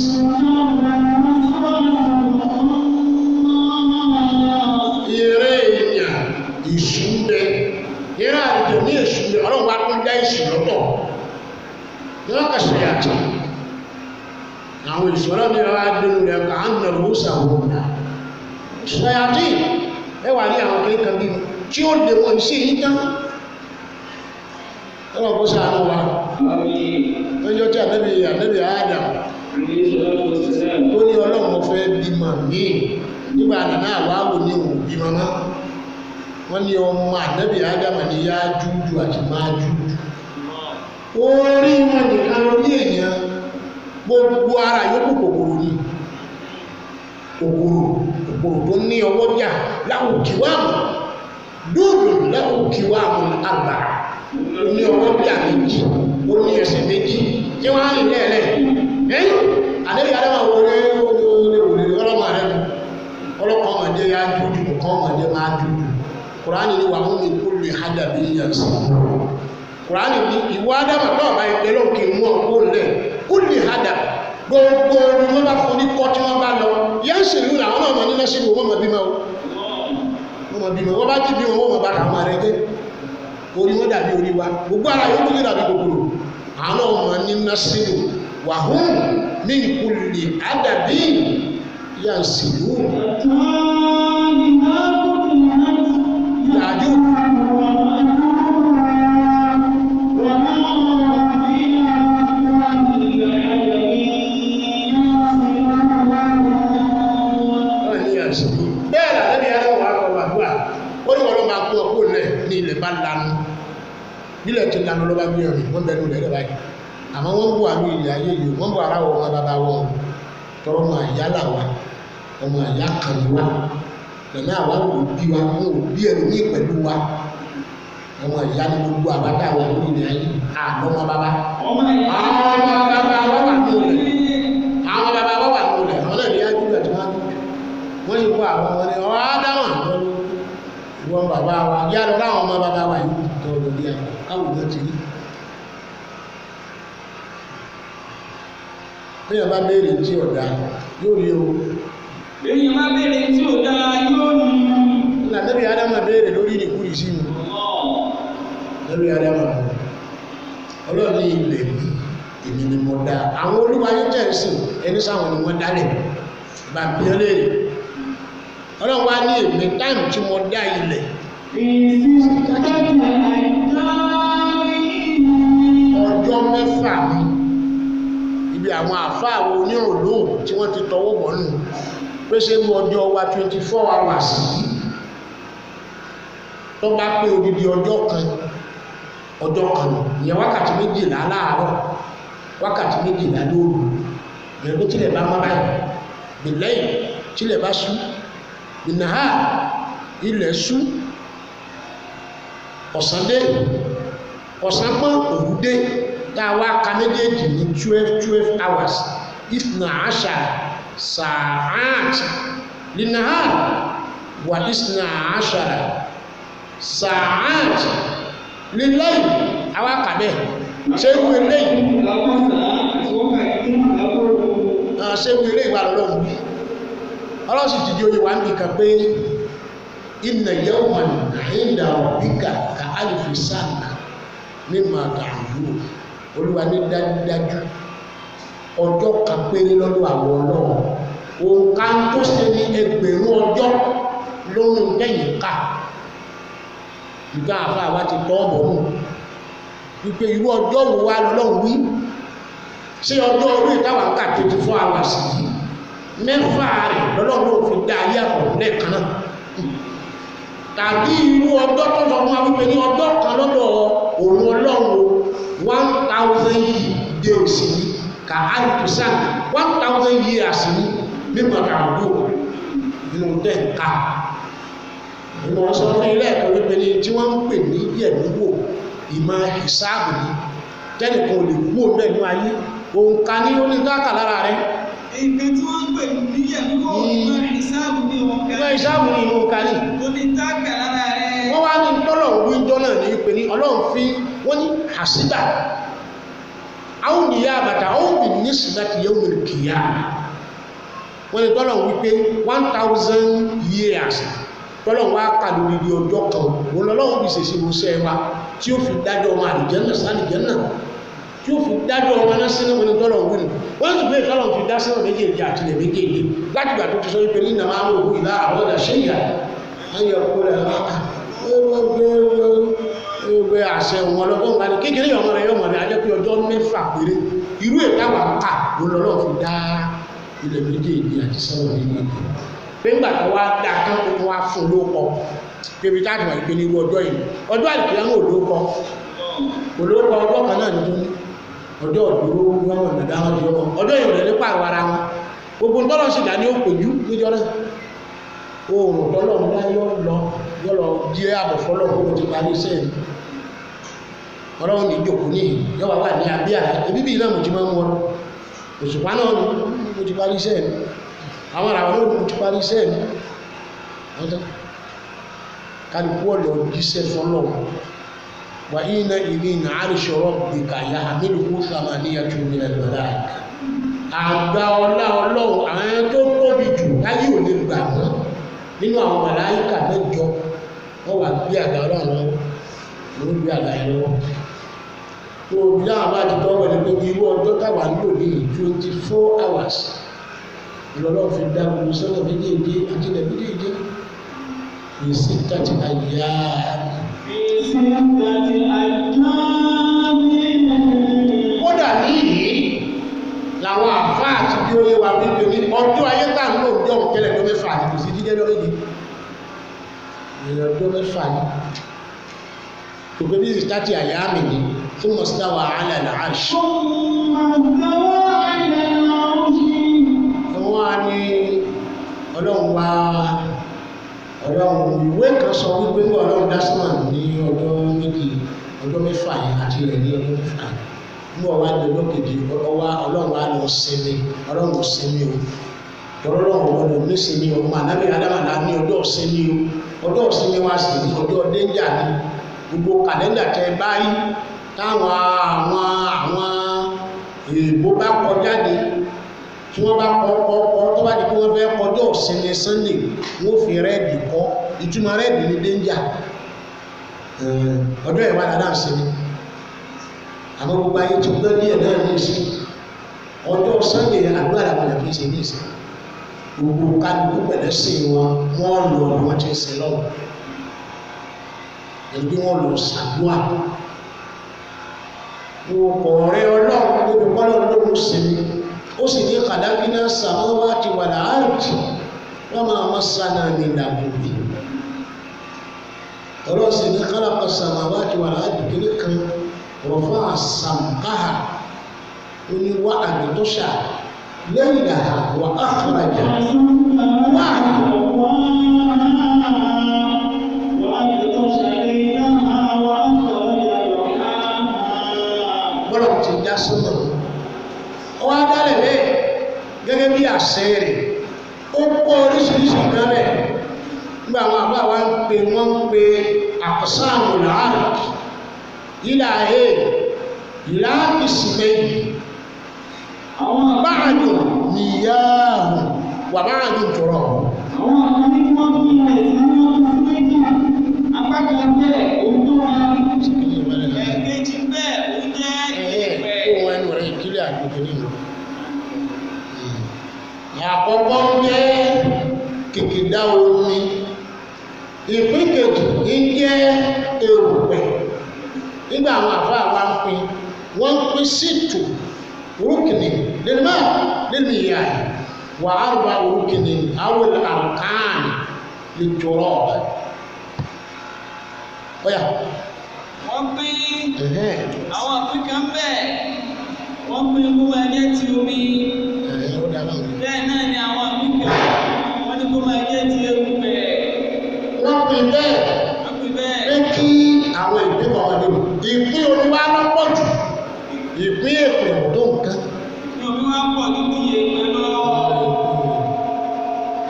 Ìrẹ́ èèyàn èṣù ń bẹ ìrẹ́ àdìjọ ní èṣù ń bẹ ọlọ́run wa tún dá èṣù lọ́tọ̀ wọ́n kà ṣe àtọ̀ àwọn èṣù ọlọ́run ní ọlọ́run adéhùn rẹ̀ kà á nà lówó sàwọn ọ̀nà ṣayàtì ẹ wà ní àwọn kékeré kan bí tí ó lè wọ́n sí yín tán ọlọ́run kó ṣàánú wa lọ́jọ́ tí ànábì ànábì Adam tó ní ọlọ́run mo fẹ́ bímọ míì nígbà nàná àwáwò ní òun bímọ mọ́ wọ́n ní ọmọ ànábì Ádámà ní Yájújù àti Májújù orí wọn nìkan lórí èèyàn gbogbo ara yòókù kòkòrò ni kòkòrò kòkòrò tó ní ọwọ́ jà láwùkíwàmù dúdú láwùkíwàmù àgbà ó ní ọwọ́ jà méjì ó ní ẹsẹ̀ méjì tí wọ́n á rìn lẹ́ẹ̀lẹ́ ẹ̀yìn ànábì Ádámà wọlé wọlé wọlé ọlọ́mọ rẹ̀ nù ọlọ́kọ̀ ọmọdé yá dúdú kọ́ ọmọdé máa dúdú kùránì ní wà hún ní kúlù hádàbí yàn sí kùránì ní ìwọ ádámà náà bá ẹgbẹ́ lóun kì í mú ọkọ lẹ̀ kúlù hádà gbogbo ni wọ́n bá fún ní kọ́ tí wọ́n bá lọ yẹn sì rí làwọn náà mọ̀ ní lọ́sí wọ́n mọ̀ bímọ wọ́n mọ̀ bímọ wọ́n bá ti bí wọn wọ́n mọ̀ bá tàwọn rẹ̀ jẹ́ orí wọn dàbí orí wa gbogbo ara yóò kúlù dàbí kòkòrò àwọn náà mọ̀ ní lọ́sí wà hún ní kúlù hádàbí yàn sí Yàjú. Bẹ́ẹ̀ làlẹ́bí ẹ̀rọ wà kọ̀ wàdúrà, ó ní wọ́n ló máa kú ọkú lẹ̀ ní ilẹ̀ bá lanu. Nílẹ̀ ti lanu ló bá gbé ọ̀rìn, wọ́n bẹnu lẹ̀ báyìí. Àmọ́ wọ́n bú àmì ilẹ̀ ayé yìí, wọ́n bú ara wọn bàbá wọn. Tọrọ ọmọ àyá là wà, ọmọ àyá kan ni wá. Lẹ́nu àwa ò bí wa, wọn ò bí ẹlòmíì pẹ̀lú wa. Ọmọ ìyá ni gbogbo àbádá wa lórí ilẹ̀ ayé, àlọ́mọ bàbá. Àwọn bàbá wa wà ní ilẹ̀. Àwọn bàbá wa wà ní ilẹ̀. Àwọn náà ní ájú àti wọn wọ́n sì kó àwọn ọmọ ní ọ̀ ádámà ìwọ̀n bàbá wa yá lọ láwọn ọmọ bàbá wa yìí tó lọ bí àwọn káwùjọ ti rí. Bẹ́ẹ̀ bá béèrè tí ọ̀dà yóò rí o. Èèyàn bá béèrè tí ò dáa yóò rí. Nàbí Ádámà béèrè lórí ìrìkúrì sí mi. Nàbí Ádámà ọlọ́run ní ilẹ̀ mi, èmi ni mo dá. Àwọn olúwa yín jẹ́ ìsìn ẹni sáwọn ni wọ́n dálẹ̀. Bàbá bí léèrè. Ọlọ́run wá ní èmi táìmù tí mo dá ilẹ̀. Ọjọ́ mẹ́fà mi ibi àwọn àfáà wo oníròlóhùn tí wọ́n ti tọwọ́ bọ̀ nù pé ṣé mú ọjọ́ wa 24 hours yìí tó bá pé odidi ọjọ́ kan ọjọ́ kan nù ìyẹn wákàtí méjìlá láàárọ̀ wákàtí méjìlá lóru ìyẹn pé tílẹ̀ bá mọ́ báyìí bìlẹ́yìn tílẹ̀ bá ṣú bìnàhà ilẹ̀ ṣú ọ̀sán dé ọ̀sán pọ́n òru dé tá a wá ka méjèèjì ní 12 hours ìfúnà àṣà sàáàt linahar wà ìsìnà àṣà sàáàt lílẹ́yìn àwa kà bẹ́ẹ̀ ṣé ewu eléyìí ṣé ewu eléyìí wà lọ́wọ́ bí ọlọ́run sì ti di oyè wa ń bì kan pé inna yawman 'inda rabbika ka alfi sana mimma ta'udun. Olúwa ní dájúdájú ọjọ́ kan péré lọ́dọ̀ àwọn ọlọ́run òǹkà tó ṣe ní ẹgbẹ̀rún ọjọ́ lóhun tẹ̀yìn ká ìgbà àfa àwa ti tọ́ ọ̀bọ̀ nù Wípé irú ọjọ́ wo wá lọ́lọ́run wí? Ṣé ọjọ́ orí ìtawà ń kà 24 hours yìí? Mẹ́fà rẹ̀ lọ́lọ́run ló fi dá ayé àkọ́kọ́ lẹ́ẹ̀kan náà. Tàbí irú ọjọ́ tó sọ fún wa wípé ní ọjọ́ kan lọ́dọ̀ òun ọlọ́run 1000 days ní ka alipusan 1000 years ní mímọ̀ àdó nínú tẹ̀ ń ká. Ìmọ̀ sọ fún ilé ẹ̀kọ́ wípé ní tí wọ́n ń pè ní yẹ̀míwò ìmọ̀ ìsáàbù ní tẹ́nìkan ò lè kú òun bẹ́ẹ̀ ní ayé òǹkà ní ó ní dákà lára rẹ̀. Nǹkan tí wọ́n ń pè ní yẹ̀míwò ìmọ̀ ìsáàbù ní òǹkà. Ìmọ̀ ìsáàbù ní òǹkà ní. Ó ní dákà lára rẹ̀. Wọ́n wá ní tọ́lọ̀ wíjọ́ náà ní wípé ní ọlọ́run fi wọ́n ní àsídà àwọn ìyá àbàtà àwọn òbí ní sídàtì yẹ́wò ní kìíyà. Wọ́n ní tọ́lọ̀ wípé 1000 years tọ́lọ̀ wá kà lórí ọjọ́ kan òun lọ́lọ́run fi ṣèṣe ìwòsàn wa tí ó fi dájọ́ ọmọ àlùjànnà sálùjànnà tí ó fi dájọ́ ọmọ náà sínú wọn ni tọ́lọ̀ wí nù. Wọ́n sì pé tọ́lọ̀ fi dá sínú méjèèjì àtìlẹ̀ méjèèjì láti gbà tó ti sọ wípé nínú àwọn òkú ìlà àwọn ọ̀dà ṣé ìyá ayé ọkọ rẹ̀ gbé àṣẹ wọn lọ́gbọ́n gba ni kékeré ọmọ rẹ̀ yọmọ rẹ̀ ajẹ́ pé ọjọ́ mẹ́fà péré irú ìtawà kà ló lọ́lọ́ fi dá ilẹ̀ méjèèjì àti sọ́wọ́ méjèèjì. Pé ńgbà tó wá dá tán ó tún wá fún un lóko pébi táàtì wà pé ní irú ọjọ́ yìí ọjọ́ àlùkìyámà ò lóko ọjọ́ kan náà ní tó ní ọjọ́ òdúró wọn wọn nàdá wọn jọ ọjọ́ yìí rẹ̀ nípa àwọn ara wọn gbogbo ńtọ́lọ́ sì dá ní òpèjú níjọ́ náà oòrùn tọ́lọ̀ ń dá yọ lọ yọ lọ jẹ́ àbọ̀ fọlọ́ kó o ti parí iṣẹ́ mi ọlọ́run ní ìjòkó ní yọ wà wà ní abẹ́ àrẹ ebi bí iná mo ti máa ń mú ọ òṣùpá náà ni mo ti parí iṣẹ́ mi àwọn àràwọ̀ náà mo ti parí iṣẹ́ mi wọ́n tán kálukú ọ̀lọ́ jíṣẹ́ fọlọ́ wà iná ìní ìnà àríṣọ̀rọ̀ gbèkà yà mílùkù sàmàníyà tún ní ẹgbẹ̀rẹ̀ àìkà àgbà ọlá ọlọ́run àwọn tó tóbi jù láyé ò lè gbà wọ́n nínú àwọn màláíkà mẹ́jọ wọ́n wà gbé àga ọlọ́run lọ́wọ́ ló ń gbé àga yẹn lọ́wọ́ tó o bí àwọn bá ti tọ́ wẹ̀lẹ́ pé irú ọjọ́ táwa ń lò ní 24 hours ìlọ́lọ́run fi dá gbogbo sọ́nà méjèèjì àti ilẹ̀ méjèèjì ìsì tàti àyà. Ìsì tàti àyà mi. Kódà níyì làwọn àfáà àti bí ó yé wa wípé ní ọjọ́ ayé tá à ń lò ní ọ̀hún tẹ́lẹ̀ ọjọ́ mẹ́fà ni kò sí jíjẹ́ lọ́rọ̀ yìí ìrìn ọjọ́ mẹ́fà ni tòkè bí ìsìtàtì àyà mi ni fún mọ̀sítáwà àlà làárṣì. Wọ́n á ní ọlọ́run wá ọlọ́run ìwé kan sọ wípé ń bọ̀ ọlọ́run dá sọ́mà ní ọjọ́ méjì ọjọ́ mẹ́fà yẹn àti ilẹ̀ ní ọjọ́ mẹ́fà yẹn mú ọwá di ọjọ́ kejì ọwá ọlọ́run á lọ sinmi ọlọ́run sinmi o tọ́lọ́run ọ̀gbọ́dọ̀ ní sinmi o ọmọ ànábì adámàlà ní ọjọ́ sinmi o ọjọ́ sinmi wa sì ní ọjọ́ dénjà ni gbogbo kàlẹ́ndà tẹ báyìí táwọn àwọn àwọn èèbó bá kọ jáde tí wọ́n bá kọ́ kọ́ kọ́ tó bá di pé wọ́n fẹ́ kọjọ́ sinmi Sunday wọ́n fi rẹ́ẹ̀dì kọ́ ìtumọ̀ rẹ́ẹ̀dì ní dénjà ọjọ́ ìwà dáadáa sinmi àmọ́ gbogbo ayé ti gbọ́ díẹ̀ náà ní ìsìn ọjọ́ Sunday àdúrà làwọn èèyàn fi ṣe ní ìsìn gbogbo kálukú pẹ̀lẹ́ sí wọn wọ́n lọ bí wọ́n ti ń sin lọ́wọ́ ẹni bí wọ́n lọ ṣàdúrà wọn kọ̀ ọ̀rẹ́ ọlọ́run níbi kọ́lọ́ ló ń sinmi ó sì ní kàdákínà sàmọ́wá ti wà láàrùtì wọ́n máa mọ́ sánà ní ìlàgbòbí ọlọ́run sì ní kálákọ̀ sàmọ́wá ti wà láàrùtì kiri kan rọ̀fà sàmkáhà ó ní wá àgbẹ̀tọ́ṣà lẹ́yìn àhà wà áfúrajà wà bọ́lá ti dá sọ́nà ọwọ́ adálẹ̀ bẹ́ẹ̀ gẹ́gẹ́ bí àṣẹ rẹ̀ ó kọ́ oríṣiríṣi nǹkan bẹ́ẹ̀ nígbà àwọn àbá wa ń pe wọ́n ń pe àkọsáàmù làárù ìlà ẹ̀ ìlà ìsìnmẹ́yì báàdù níyàhùn wà báàdù tọrọ. Àwọn kan ní wọ́n tún ilẹ̀ tí wọ́n tún fún méjì. Apá kan bẹ́ẹ̀ òun tó wà. Ẹ̀ẹ̀kejì bẹ́ẹ̀ ó jẹ́ ìpẹ́. Ohun ẹnu rẹ̀ ìkílẹ̀ àgbègbè nínú. Àkọ́kọ́ ń jẹ́ kìkìdá omi. Ìpín kejì ń jẹ́ erùpẹ̀. Nígbà àwọn àfáà wa ń pín, wọ́n ń pín sítù rúkìnì lil-ma lil-miyah wà arba rúkìnì awil arkan lit-turab. Ọ̀yà. Wọ́n pín àwọn àfikàn bẹ́ẹ̀, wọ́n pín kó máa jẹ́ ti omi. Bẹ́ẹ̀ náà ni àwọn àfikàn wọ́n ní kó máa jẹ́ ti erùpẹ̀. Wọ́n pín bẹ́ẹ̀ Wọ́n pín bẹ́ẹ̀. pé kí àwọn ìpín kọ̀ọ̀kan dé ìpín omi wá lọ́pọ̀ jù, ìpín èpè ọ̀dọ́ nǹkan. Ní omi wá pọ̀ ju ti erùpẹ̀ lọ.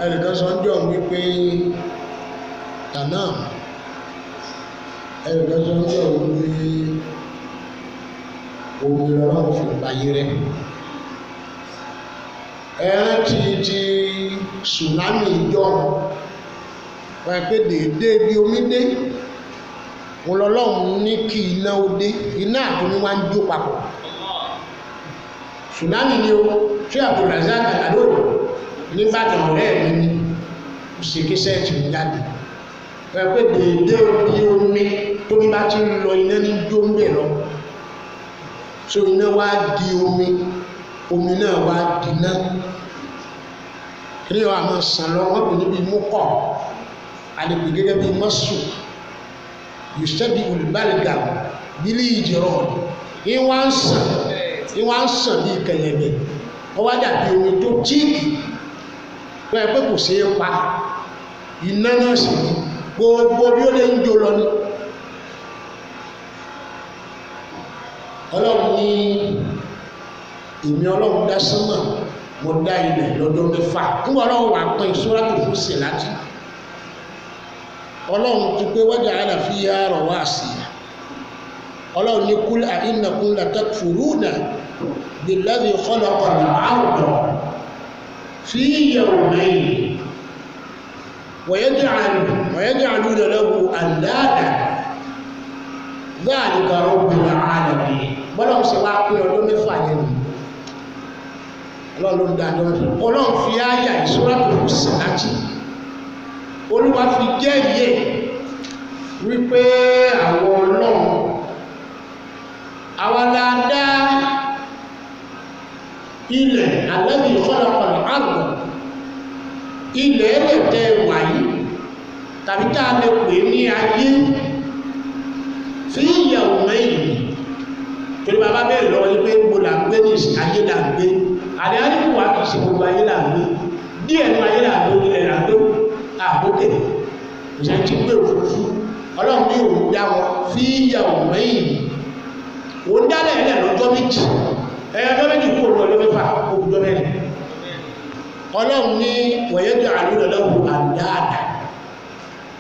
Ẹnìkan sọ ń jọ wípé tànà, ẹnìkan sọ ń jọ wípé omi lọ́rọ̀ fi báyé rẹ̀. Ẹran ti tsunami jọ wọ́n pé déédéé bí omi dé, wọn lọ́lọ́run ní kí iná ó dé, iná àtomi wá ń jó papọ̀. Tsunami ni o, ṣé Abdulrazak Alado nígbàdàn ọ̀rẹ́ mi ni ó ṣe kí sẹ́ẹ̀tì ń jáde. Wọ́n pé déédéé bí omi tómi bá ti ń lọ, iná ní jó ń bẹ̀ lọ. So iná wá di omi, omi náà wá di iná. Kí ni wàá máa sàn lọ, wọ́n pè níbi mú kọ̀, àlejò gẹ́gẹ́ bí mọ́sù yùsẹ́bí olùbálẹ̀gà bílí ìjìrọ̀ ìwà ń sàn, ìwà ń sàn bí kẹlẹ̀bẹ̀. Ó wá dàbí omi tó tíìkì tó yẹ pé kò ṣeé pa. Iná náà sì ni gbogbo bí ó lè ń jó lọ ni. Ọlọ́run ní èmi Ọlọ́run dá sánmà, mo dá ilẹ̀ lọ́jọ́ mẹ́fà. Nígbà Ọlọ́run wà pín Suratul Fussilat, Ọlọ́run ti pé waja'ala fiha rawasiya. Ọlọ́run ní kul a'innakum latakfuruna billadhi khalaqa al-arda fi yawmayni wa yaj'aluna lahu andada dhalika rabbul alamin. Bọ́lá ń ṣe wá pé ọdún mẹ́fà yẹn nù. Ọlọ́run ló ń dá ọdún mẹ́fà. Ọlọ́run fi áyà Suratul Fussilat, Olúwa fi jẹ́rìí ẹ̀ wípé àwọn Ọlọ́run àwa la dá ilẹ̀ alladhi khalaqal arda, ilẹ̀ ẹlẹ́tẹ̀ wàyí tàbí tá a lè pè ní ayé, fi yawmayni. Torí bàbá bẹ́ẹ̀ lọ́wọ́ yí pé gbogbo là ń gbé ní ayé là ń gbé, àdé àdínkù wa kì í ṣe gbogbo ayé là ń gbé, díẹ̀ ní ayé là ń gbé, ilẹ̀ là ń gbé, àbókè ìṣẹ́ tí gbé òfurufú. Ọlọ́run ní òun dá wọn fi yawmayni, òun dálẹ̀ ẹ̀lẹ̀ lọ́jọ́ méjì, ẹ̀yọjọ́ méjì kúrò ní ọjọ́ mẹ́fà, òkùjọ́ mẹ́rin. Ọlọ́run ní wayaj'aluna lahu andada,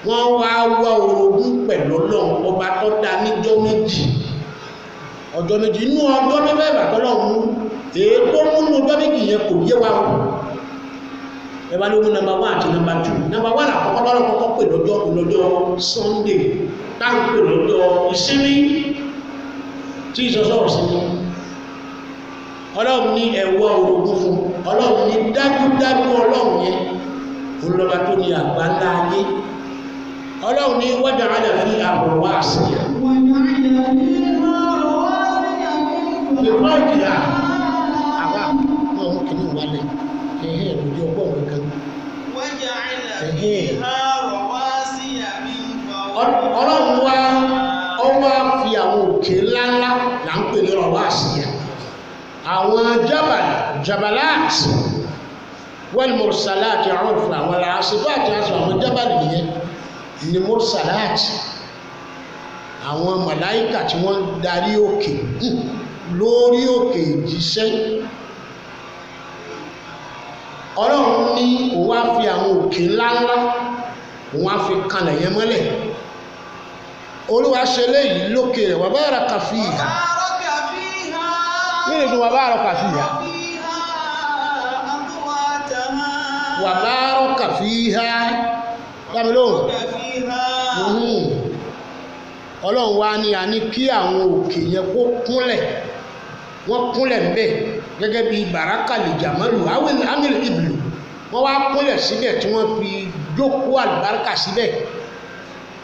wọ́n wá wá orogún pẹ̀lú Ọlọ́run ọba tó dá níjọ́ méjì, ọjọ́ méjì inú ọjọ́ mẹ́fẹ̀ẹ̀fà tọ́lọ́run mú, èyí tó múnú ọjọ́ méjì yẹn kò yé wa o. Ẹ bá ló mú nọ́mbà 1 àti nọ́mbà 2. Nọ́mbà 1 àkọ́kọ́ lọ́rọ̀ kọ́kọ́ pè lọ́jọ́ lọ́jọ́ Sunday, táwọn pè lọ́jọ́ ìsinmi tí ìsọsọ ìsinmi. Ọlọ́run ní ẹ̀wọ́ orogún fún. Ọlọ́run ní dájúdájú Ọlọ́run yẹn olùlọ́ba tó ní àgbà ńlá ayé. Ọlọ́run ní waja'ala fiha rawasiya. Ìfọ́ ìjìyà àwa náà mú kìíní wálẹ̀ ẹ̀hẹ́ ìròyìn ọgbọ́n kankan. Ọlọ́run wá ọwọ́ fi àwọn òkè ńláńlá là ń pè ní rawasiya. Àwọn jabalat wal mursalat urfa, àwọn làásìfà àti aṣọ àwọn jabal nìyẹn ni mursalat, àwọn màláìkà tí wọ́n darí òkè lórí òkè ìjíṣẹ́. Ọlọ́run ní òun á fi àwọn òkè ńláńlá, òun á fi kanlẹ̀ yẹn mọ́lẹ̀. Olúwa ṣe léyìí lókè rẹ̀ wa baraka fiha. Nínú ìdún wa baraka fiha, wa baraka fiha dámi lóhùn. Ọlọ́run wá ní a ní kí àwọn òkè yẹn kó kúnlẹ̀, wọ́n kúnlẹ̀ ń bẹ̀ gẹ́gẹ́ bí baraka lè jàmọ́lù amílì ìbìlù. Wọ́n wá kúnlẹ̀ síbẹ̀ tí wọ́n fi jókòó àlùbáríkà síbẹ̀.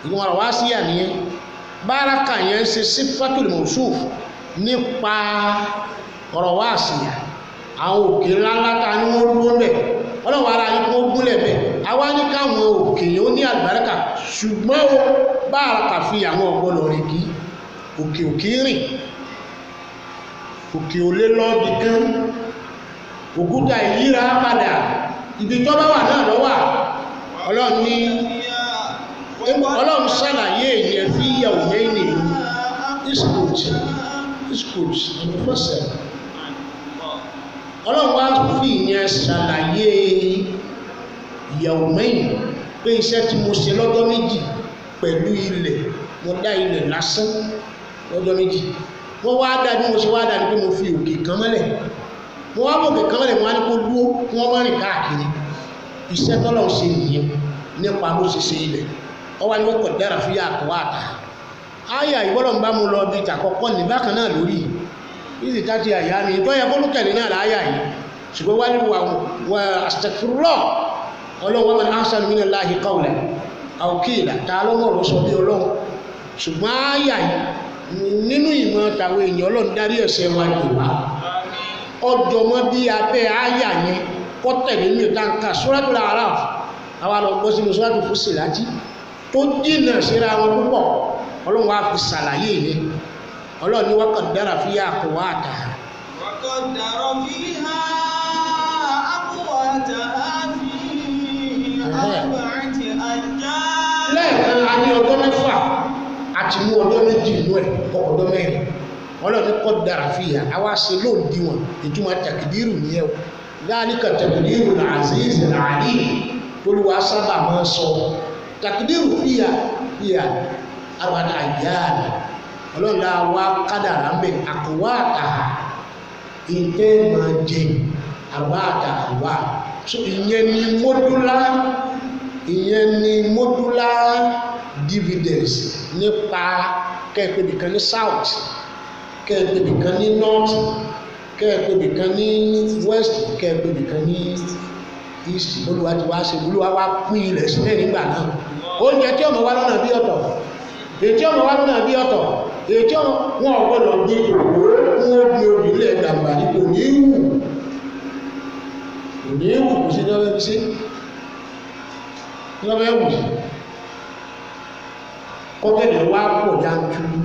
Ìwọ̀n wá sí àníyẹn. Báraka yẹn ṣe sífàtul mawsuf nípa ọ̀rọ̀ wá àṣìyà àwọn òkè ńláńlá ta ni wọ́n dúró bẹ̀. Ọlọ́run ara yín kó gúnlẹ̀ bẹ̀. Àwa ní káwọn òkè yẹn ó ní àlùbáríkà, ṣùgbọ́n ó báraka fi àwọn ọ̀gbọ́dọ̀ rìn kí òkè òkè rìn, òkè ò lé lọ́ọ̀bì kan, òkúta ìyíra padà ibi tó bá wà náà lọ́wà. Ọlọ́run ní Ọlọ́run ṣàlàyé ìyẹn fi ìyàwó mẹ́rin nìlú iskut iskut ẹnìfọ́sẹ̀. Ọlọ́run wá fi ìyẹn ṣàlàyé ìyàwó mẹ́rin pé iṣẹ́ tí mo ṣe lọ́jọ́ méjì pẹ̀lú ilẹ̀, mo dá ilẹ̀ lásán lọ́jọ́ méjì. Wọ́n wá dá bí mo ṣe wá dá ní pé mo fi òkè kan mọ́lẹ̀, mo wá bòkè kan mọ́lẹ̀, mo wá ní kó dúró kí wọ́n má rìn káàkiri. Iṣẹ́ tọ́lọ́run ṣe nìyẹn nípa bó ṣe ṣe ilẹ̀. Ọwọ́ ni wọ́n kọ̀ dára fún yà àkọ́wá àtà. Àyà ìgbọ́dọ̀ ń bá mu lọ bí ìtàkọ́kọ́ ní bákan náà lórí ìsì táti àyà mi tó yẹ kó ló tẹ̀lé náà láyà yìí, ṣùgbọ́n wá ní wà astaghfirullah. Ọlọ́run wa man ahsanu minallahi qawlan aw qila, ta ló mọ̀rọ̀ sọ bí Ọlọ́run. Ṣùgbọ́n àyà yìí nínú ìmọ̀ tàwọn èèyàn, Ọlọ́run dárí ẹ̀ṣẹ̀ wa jì wá. Ọjọ́ mọ́ bí abẹ́ àyà yẹn kọ́ tẹ̀lé ní ìtànkà Suratul A'raf, àwa lọ gbọ́ sínú Suratul Fussilat tó jìnà síra wọn púpọ̀. Ọlọ́run wá fi ṣàlàyé yẹn. Ọlọ́run ní wa qaddara fiha aqwataha. Wa qaddara fiha aqwataha fi arba'ati ayyam. Lẹ́ẹ̀kan a ní ọjọ́ mẹ́fà àti mú ọjọ́ méjì inú ẹ̀ ọjọ́ mẹ́rin. Ọlọ́run ní qaddara fiha, àwa ṣe lóǹdíwọ̀n, ìtumọ̀ tàkìdírù nìyẹn o. Dhalika taqdirul azizil alim tolúwa sábà máa ń sọ tàkìdírù fìyà fìyà arba'ati ayyam. Ọlọ́run la wá kádàrá ń bẹ̀ àkọ́wá àtà ìtẹ́ máa jẹ àrùbá àtà àrùbá. So ìyẹn ni modular, ìyẹn ni modular dividends nípa kẹ́ẹ̀pẹ́ nìkan ní south, kẹ́ẹ̀pẹ́ nìkan ní north, kẹ́ẹ̀pẹ́ nìkan ní west, kẹ́ẹ̀pẹ́ nìkan ní east. Olúwa ti wá ṣe, Olúwa wá pín ilẹ̀ sílẹ̀ nígbà náà. Oúnjẹ tí ọmọ wa lọ́nà bí ọ̀tọ̀, ètí ọmọ wa lọ́nà bí ọ̀tọ̀, ètí ọmọ wọn ò gbọ́dọ̀ gbé òwò wọn gbé obì ilẹ̀ gàmbà ní kò ní wù, kò ní wù, kò sí ní ọbẹ̀ fi ṣe ní ọbẹ̀ wù. Kọ́kẹ́lẹ̀ wá pọ̀ yanturu,